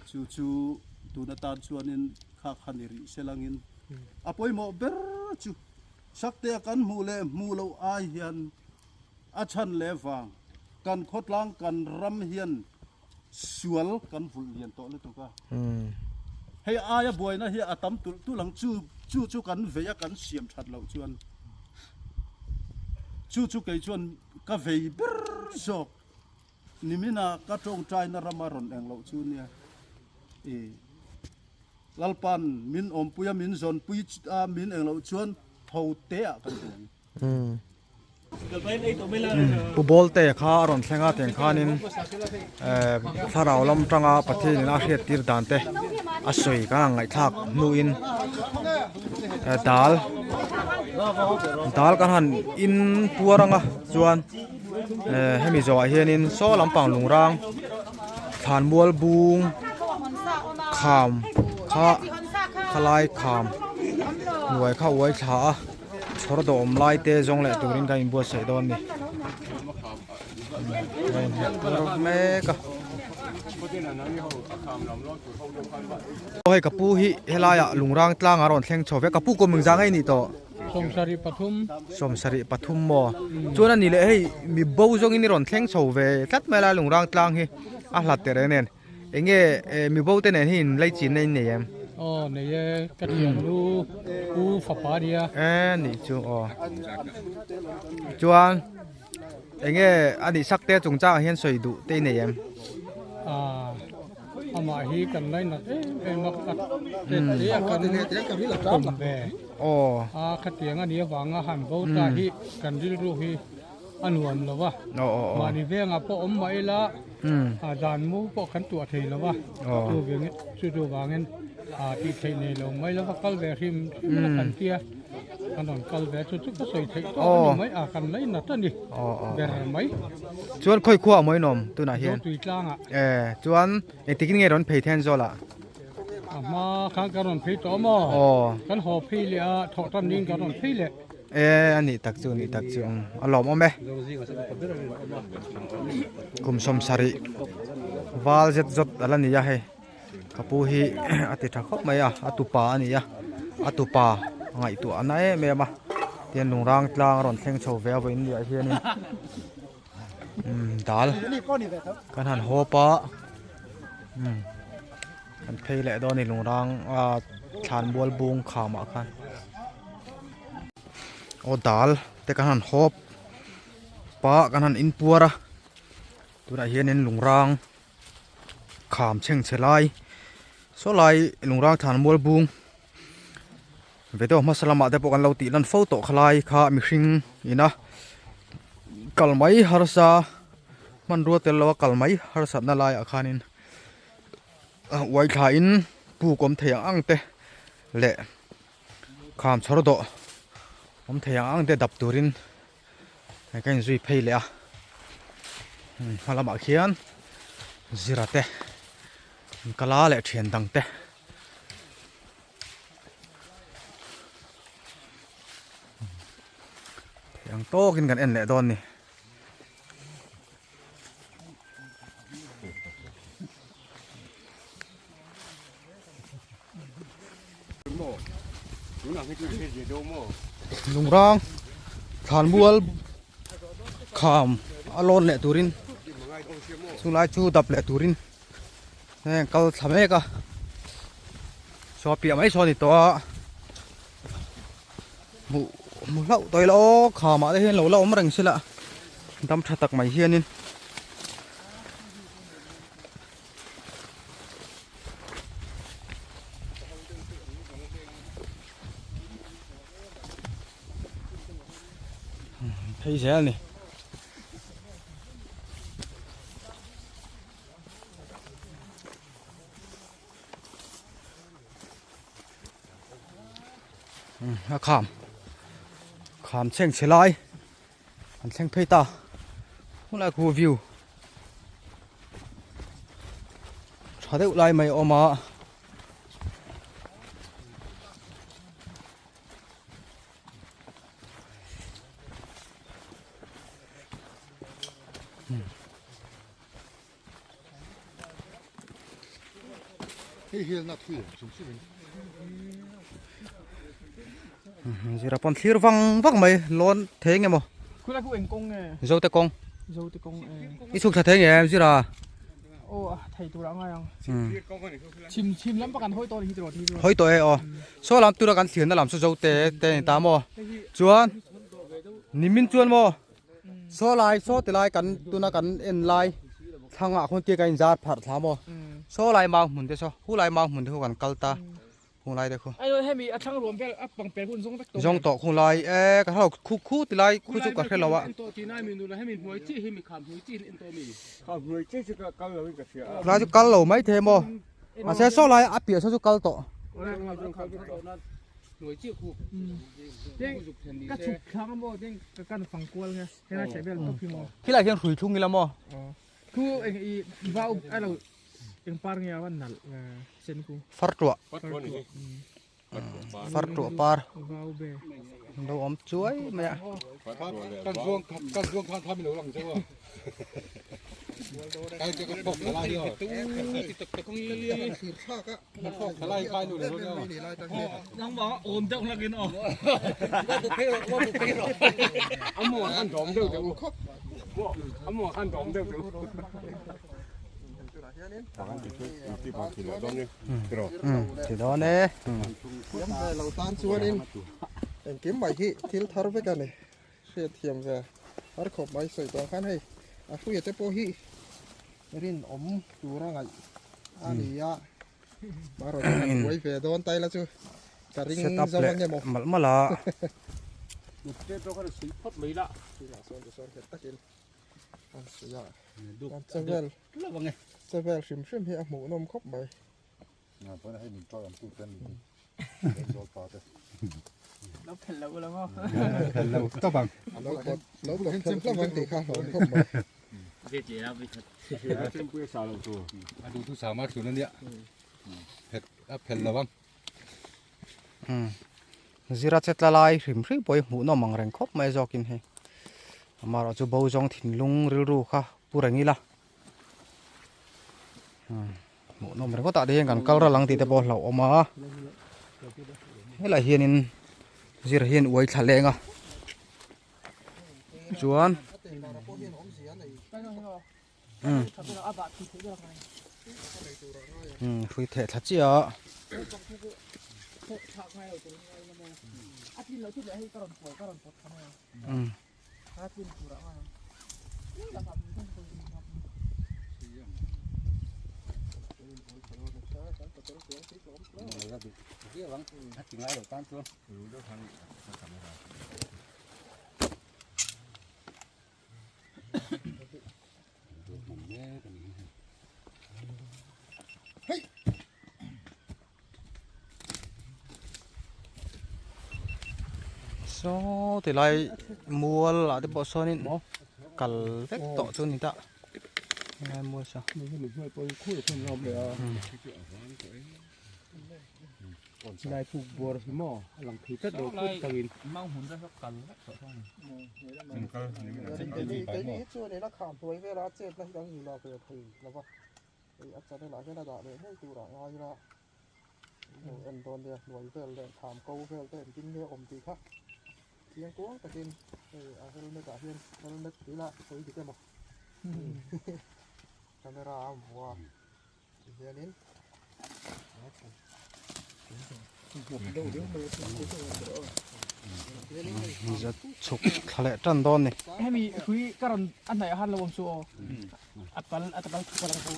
Speaker 6: Chu chu tun atan chuanin kha kha ni rih se langin a pawimawh ber chu Saktea kan hmuh leh hmuh loh ai hian a chhan leh vang kan khawtlang kan ram hian sual kan vulh lian tawh lutuk a. Hei aia buaina hi a tam tulh tulh ang chu chu chu kan vei a kan siam that loh chuan chu chu kei chuan ka vei ber zawk nimina ka tawngtaina rama rawn eng loh chu nia i Lalpan min awmpui a min zawnpui a min eng loh chuan tho te ah kan ti ang.
Speaker 1: Pu Bawlte kha a rawn thleng a tiang khanin thlarau lam tanga Pathianin a hriat tir dan te a sawi kan ang ngaihthlak hnuin dal dal kan han in puar anga chuan hemi zawhah hianin saw lampang lungrang thlanmual bung kham kha khalai kham hnuai kha uai thla a. Chhawr dawhawm lai te zawng leh turin kan inbuatsaih dawn a ni. A inherh tur mek a. Aw hei ka pu hi helaiah lungrang tlang a rawn thleng chho vek. Ka pu kum engzah nge i nih tawh?
Speaker 2: 73.
Speaker 1: 73 maw? Chuan a ni leh hei mi bo zawngin i rawn thleng chho ve tlat mai lai lungrang tlang hi a hlat tereng nen. Enge mi bo te nen hi in lei chin na in nei em?
Speaker 2: Aw nei e, ka thian lu u fapa nia.
Speaker 1: E nih chu aw. Chuan enge a nih sak te chungchang ah hian sawi duh te i nei em?
Speaker 2: Ah amah hi kan ngainat em em a ka te te a kan kawm ve.
Speaker 1: Aw.
Speaker 2: A khatiang a nih avanga han bo ta hi kan rilru hi a nuam lo a, mahni vengah pawh awm mah ila dan mu pawh kan tuah thei lo a, chu chu vangin tih theih nei lo mai lova kal ve hrim hrim ila kan tia, kan rawn kal ve chu chu ka sawi theih tawk a ni mai a, kan lainat a ni ber mai.
Speaker 1: Chuan khawi khua a mawi nawm tunah hian?
Speaker 2: Zotui tlangah.
Speaker 1: Chuan engtikin nge rawn phei then zawlah?
Speaker 2: A hma khan kan rawn phei tawh maw? Kan haw phei leh a, thawh tan ding kan rawn phei leh.
Speaker 1: E a nih tak chu nih tak chu a lawm awm e kum 70 val zet zawt a la ni a hei ka pu hi a ti tha khawp mai a a tupa a ni a a tupa ngaihtuah a na em em a tian lungrang tlang a rawn thleng chho ve a vawiin ni ah hianin dal kan han hawp a Kan phei leh dawn a ni lungrang a thlan mual bung kham ah khan aw dal te kan han hawp pah kan han in puar a tunah hianin lungrang kham chheng chhe lai saw lai lungrang thlan mual bung video hmasa lamah te pawh kan lo tih lan fo tawh khalai kha mihring ina kal mai harsa hmanrua tel lo a kal mai harsatna laiah khanin. Uai thla in puk awm thei ang ang te leh kham chhawr dawh awm thei ang ang te dap turin ka inzui phei leh a hma lamah khian zira te kala leh thian dang te thei ang tawkin kan en leh dawn a ni. Lungrang thlanmual kham a lawn leh turin chulai chu dap leh turin heng kal thla mek a saw piah mai saw a ni tawh a hmuh hmu hlauh tawh ila aw khamah te hian lo la awm reng sila dam tha tak mai hianin phei zel a ni. A kham kham chheng chhe lai an thleng phei ta hunlai khu view. tha deuh lai mai a awm a. Zira pawn thlir vang vang mai lawn thei nge maw
Speaker 2: Khulai khu eng kawng nge
Speaker 1: Zote kawng
Speaker 2: Zote kawng e
Speaker 1: I chhuk thla thei nge Zira
Speaker 2: Aw a thei tur a ngai ang Chhim chhim lam pakhat hawi tawh a ni hi tiraw
Speaker 1: Hawi tawh e aw Saw lam tura kan thlir na lam chu Zote te a ni ta maw Chuan Nimin chuan maw Saw lai saw ti lai kan tuna kan en lai thlangah khawn tia kan inzar pharh thla maw saw lai mau hmun te saw khu lai mau hmun te khu kan kal ta khu lai te khu
Speaker 2: hemi a thlang ruam vel a pangper hun zawng vek tawh
Speaker 1: zawng tawh khu lai e ka hrelo khu khu ti lai khu chu ka hrelo a khu lai chu kal lo mai thei maw mahse saw lai a piah saw chu kal tawh. Khilai hian hrui thlung ila maw? Far tuah far tuah par lo awm chuai mai a. Ti dawn e.
Speaker 5: Lo tan chuanin engkim mai hi thil thar vek a ni. Hriatthiam ve har khawp mai sawi tawh khan hei a hruia te pawh hi rinawm tura ngaih a ni a marawh chu han buai ve dawn ta ila chu ka ring zo ang emaw
Speaker 1: malh malh a
Speaker 5: sawn takin an sawi a chevel chevel hrim hrim hi a hmuhnawm khawp mai.
Speaker 1: Zira che tla lai hrim hrim pawh hi hmuhnawm ang reng khawp mai zawkin hei amaherawh chu bo zawng thinlung rilru kha pu reng ila. Hmuhnawm ringawt ah te hian kan kal ral ang tih te pawh a hlauhawm a helaiah hianin zir hian uai thla leng a chuan hrui theh thla chiah a. Saw ti lai mual ah te pawh sawnin kal vek tawh chu a ni ta helai mual saw
Speaker 5: Hei en dawn nia hnuai vel leh thlam ko vel te engtin nge awm tih kha chiang kuang takin hei a helmet ah hian helmet tih lah sawi dik emaw camera a hmu a ti hianin
Speaker 1: zat chhuk thla leh tan dawn ni
Speaker 2: hemi hrui ka rawn a hnaih han lo awm chu aw a pal a pal thu pal ang chu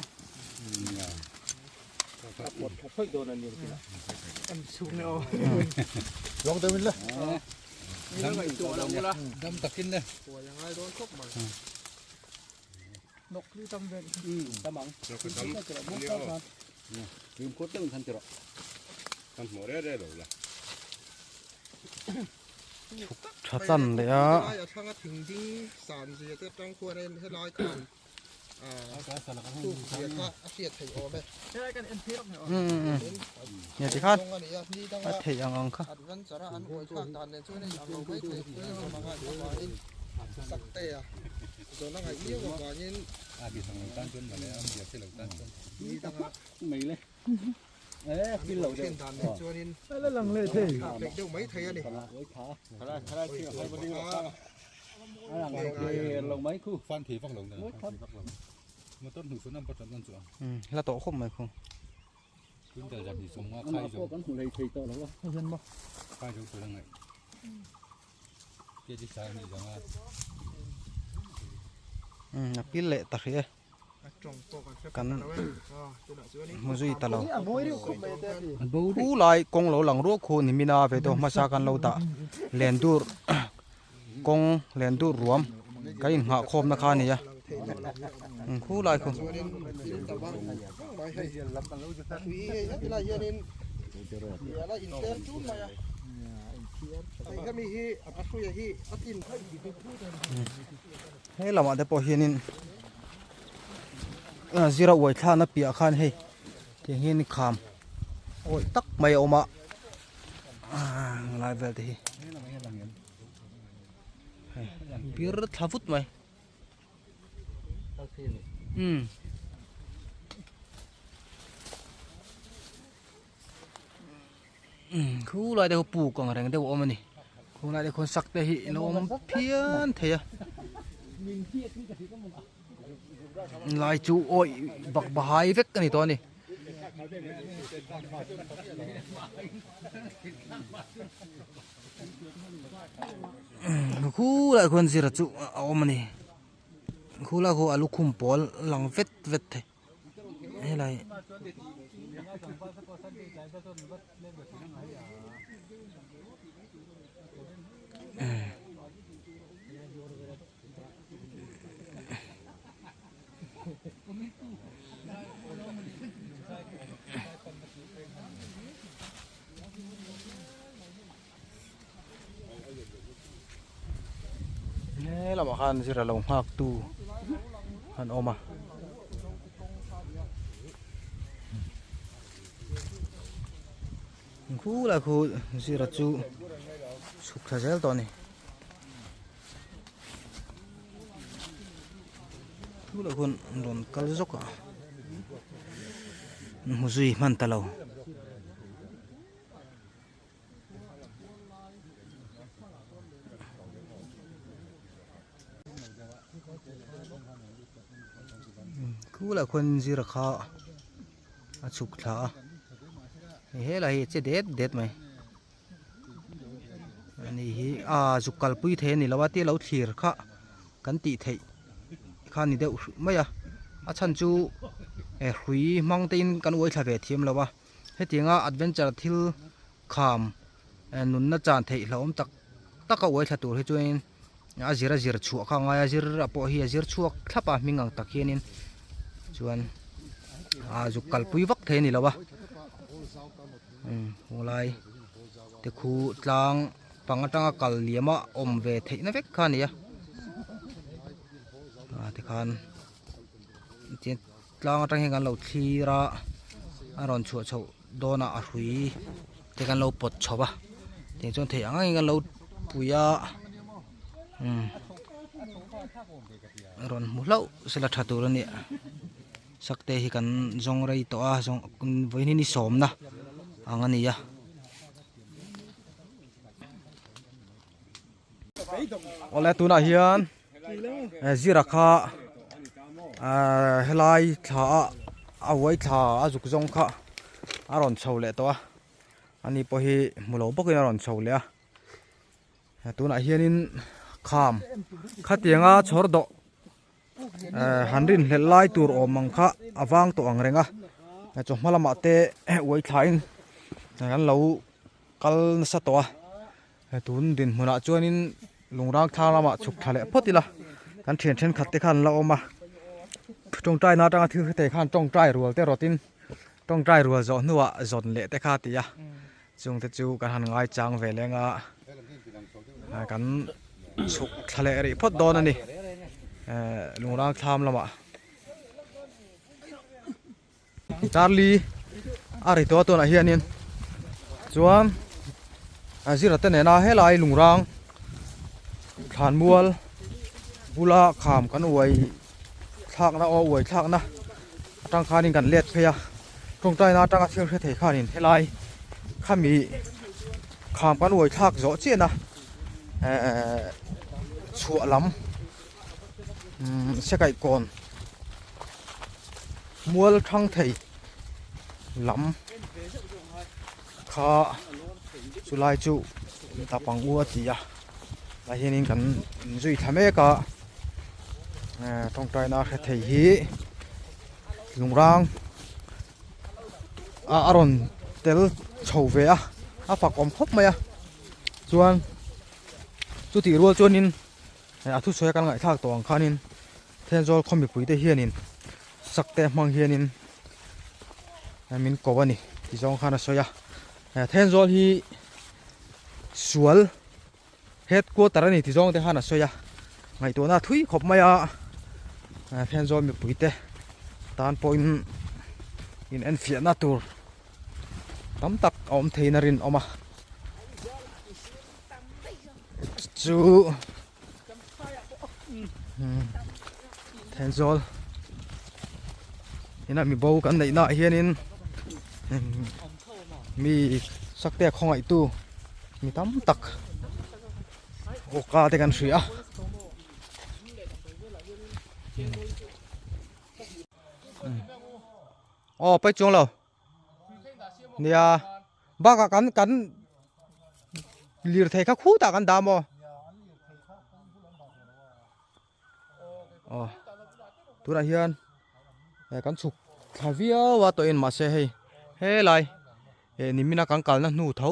Speaker 1: Tha tlan leh a. Nia tikhan a theih ang ang kha. La tawh khawp mai khu. A pil leh ta hrih e. Kan hmu zui ta lo. Hu lai kawng lo lang ruak khu ni mina ve deuh hmasa kan lo dah len dur kawng len dur ruam kan inghah khawmna kha a ni a khu lai khu. He lamah te pawh hianin zira uai thlakna piah khan hei tiang hian kham awih tak mai a awm a lai vel te hi hei bir thla vut mai umm. Khu lai te khu puk ang reng deuh a awm a ni khu lai te khuan sak te hi alo awm phian thei a lai chu awih bak bahai vek a ni tawh a ni. Khu lai khuan zira chu a awm a ni khu lai khu a lukhum pawl lang vet vet thei. Helai He lamah khan zira lo nghak tu an awm a. Khu lai khu zira chu chhuk thla zel tawh a ni. Khu lai khuan rawn kal zawk a hmu zui hman ta lo. Khulah khuan zira kha a chhuk thla a hei helai hi a che det det mai ani hi a zuk kalpui thei ani lo a tia lo thlir kha kan tih theih kha a ni deuh mai a a chhan chu hrui hmang te in kan uai thla ve thiam lo a. Hetianga adventure thil kham nunna chan theih hlauhawm tak tak a uai thla tur hi chuanin a zir a zir chhuah kha a ngai a zir a pawh hi a zir chhuak thlap a hming ang tak hianin chuan a zuk kalpui vak thei a ni lo a hunglai te khu tlang pang atanga kal liam a awm ve theihna vek kha a ni a ah tikhan Tlang atang hian kan lo thlir a a rawn chhuah chhoh dawnah a hrui te kan lo pawt chho a tiang chuan theih ang angin kan lo pui a umm a rawn hmu hlauh sela tha tur a nia sakte hi kan zawng rei tawh a zawng vawiin hi ni sawmna ang a ni a. Awle tunah hian. Zira kha ahh helai thla a a uai thla a zuk zawng kha a rawn chho leh tawh a ani pawh hi hmu lo bawkin a rawn chho leh a tunah hianin kham khatianga chhawr dawh ehh han rinhlelh lai tur awm ang kha a vang tawh ang reng a chawhma lamah te uai thla in kan lo kal nasa tawh a. Tun dinhmunah chuanin lungrang thlang lamah chhuk thla leh phawt ila kan thian thenkhat te khan an la awm a tawngtai na atanga thil hre thei khan tawngtai rual te rawtin tawngtai rual zawh hnuah zawn leh te kha a ti a chung te chu kan han ngai chang ve leng a kan chhuk thla leh rih phawt dawn a ni eh lungrang thlam lamah. Darli a ri tawh a tunah hianin chuan a zira te nena helai lungrang thlanmual bula kham kan uai thlakna aw uai thlakna atang khanin kan let phei a tawngtaina atanga thil hre thei khanin helai khami kham kan uai thlak zawh chiahna ehh chhuah lam umm sekaih kawn mual thang thei lam kha chulai chu tap ang u a ti a tah hianin kan inzui thla mek a ehh tawngtaina hre thei hi lungrang a rawn tel chho ve a a fak awm khawp mai a chuan chutih rual chuanin a thusawi a kan ngaihthlak tawh ang khanin Thenzawl khaw mipui te hianin sak te hmang hianin min ko a ni ti zawng khan a sawi a Thenzawl hi sual headquarter a ni ti zawng te khan a sawi a ngaihtuahna a thui khawp mai a Thenzawl mipui te tan pawhin in enfiahna tur tam tak a awm theiin a rinawm a chu. Thenzawl ina mi bo kan neih naah hianin mi sakte khawngaih tu mi tam tak awka te kan hria a. Aw paih chuang lo nia bakah kan kan lirthei kha khutah kan dah maw aw tunah hian eh kan chhuk thla viau a tawhin mahse hei helai eh nimina kan kalna hnu tho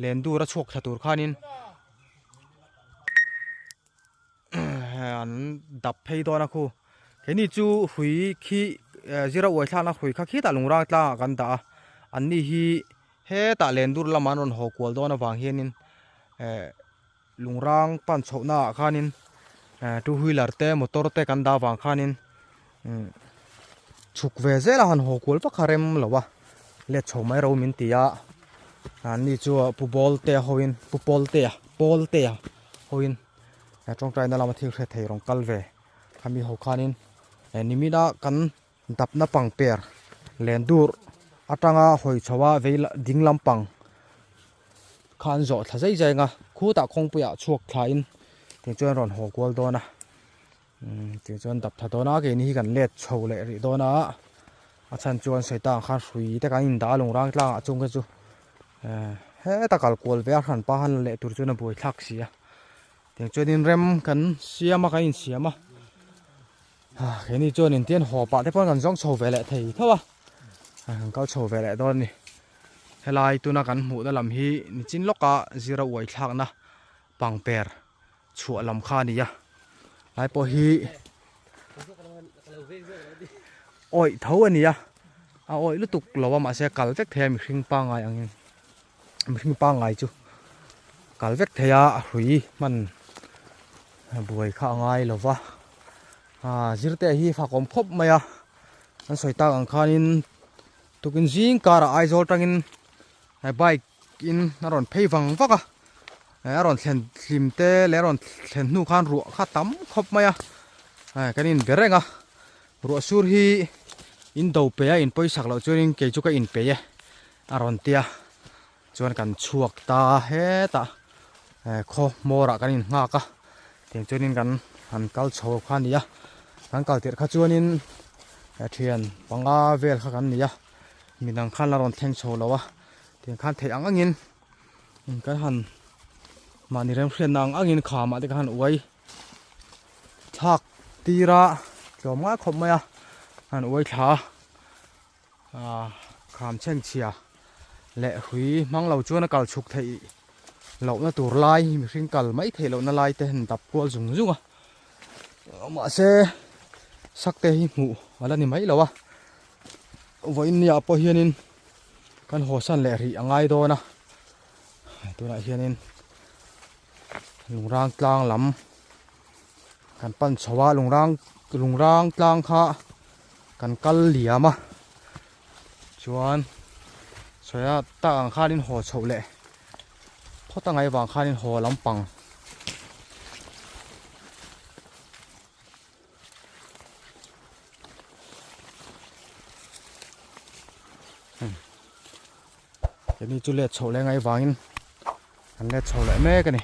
Speaker 1: len dur a chhuak thla tur khanin an dap phei dawn a khu keini chu hrui khi zira uai thlakna hrui kha khitah lungrang tlangah kan dah a anni hi hetah lendur lamah an rawn haw kual dawn avang hianin eh lungrang pan chhohna ah khanin eh two wheeler te motor te kan dah avang khanin chhuk ve zel a han haw kual vak kha rem lo a let chho mai ro min ti a anni chu pu bawl te hoin pu pawl te a pawl te a hoin. He tawngtaina lama thil hre thei rawn kal ve khami ho khanin eh nimina kan dapna pangper len dur atanga hawi chho a vei ding lampang kha an zawh thla zai zai ang a khutah kawngpuiah chhuak thlain tichuan rawn haw kual dawn a umm tichuan dap tha dawn a keini hi kan let chho leh rih dawn a a chhan chuan sawi tah ang khan hrui te kan indah a lungrang tlangah chung kha chu eh heta kal kual ve a hranpa han la leh tur chuan a buaithlak si a. Tiang chuanin rem kan siam a kan insiam a keini chuanin tian haw pah te pawh kan zawng chho ve leh thei tho a kan kal chho ve leh dawn a ni helai tuna kan hmuhna lam hi nichin lawka zira uai thlakna pangper chhuah lam kha a ni a lai pawh hi awih tho a ni a a awih lutuk lo a mahse kal vek thei a mihring pangngai angin. Mihring pangngai chu kal vek thei a a hrui hman buai kha a ngai lo va ah zirte hi fak awm khawp mai a an sawi tak ang khanin tukin zing karah Aizawl tangin bike in a rawn phei vang vak a a rawn thlen hlim te leh a rawn thlen hnu khan ruah kha tam khawp mai a kan inbe reng a ruah sur hi in do pe a in pawisak loh chuanin kei chu ka inpe e. A rawn ti a, chuan kan chhuak ta hetah khaw hmawrah kan innghak a, tiang chuanin kan han kal chho kha a ni a, kan kal tirh kha chuanin thian panga vel kha kan ni a, midang khan la rawn thleng chho lo a, tiang khan theih ang angin kan han mahni remhriatna ang angin khamah te khan uai thlak tir a, tlawm ngai khawp mai a, han uai thla a. Aaa kham chhenchhia leh hrui hmang lo chuan a kal chhuk theih lohna tur lai mihring kal mai theih lohna lai te han dap kual zung zung a mahse sak te hi hmuh a la ni mai lo a vawiin niah pawh hianin kan haw san leh rih a ngai dawn a tunah hianin lungrang tlang lam kan pan chho a lungrang lungrang tlang kha. Kan kal liam a. Chuan sawi a tak ang khanin haw chhoh leh phawt a ngaih vang khanin haw lampang Keini chu let chhoh leh ngaih vangin an let chho leh mek a ni.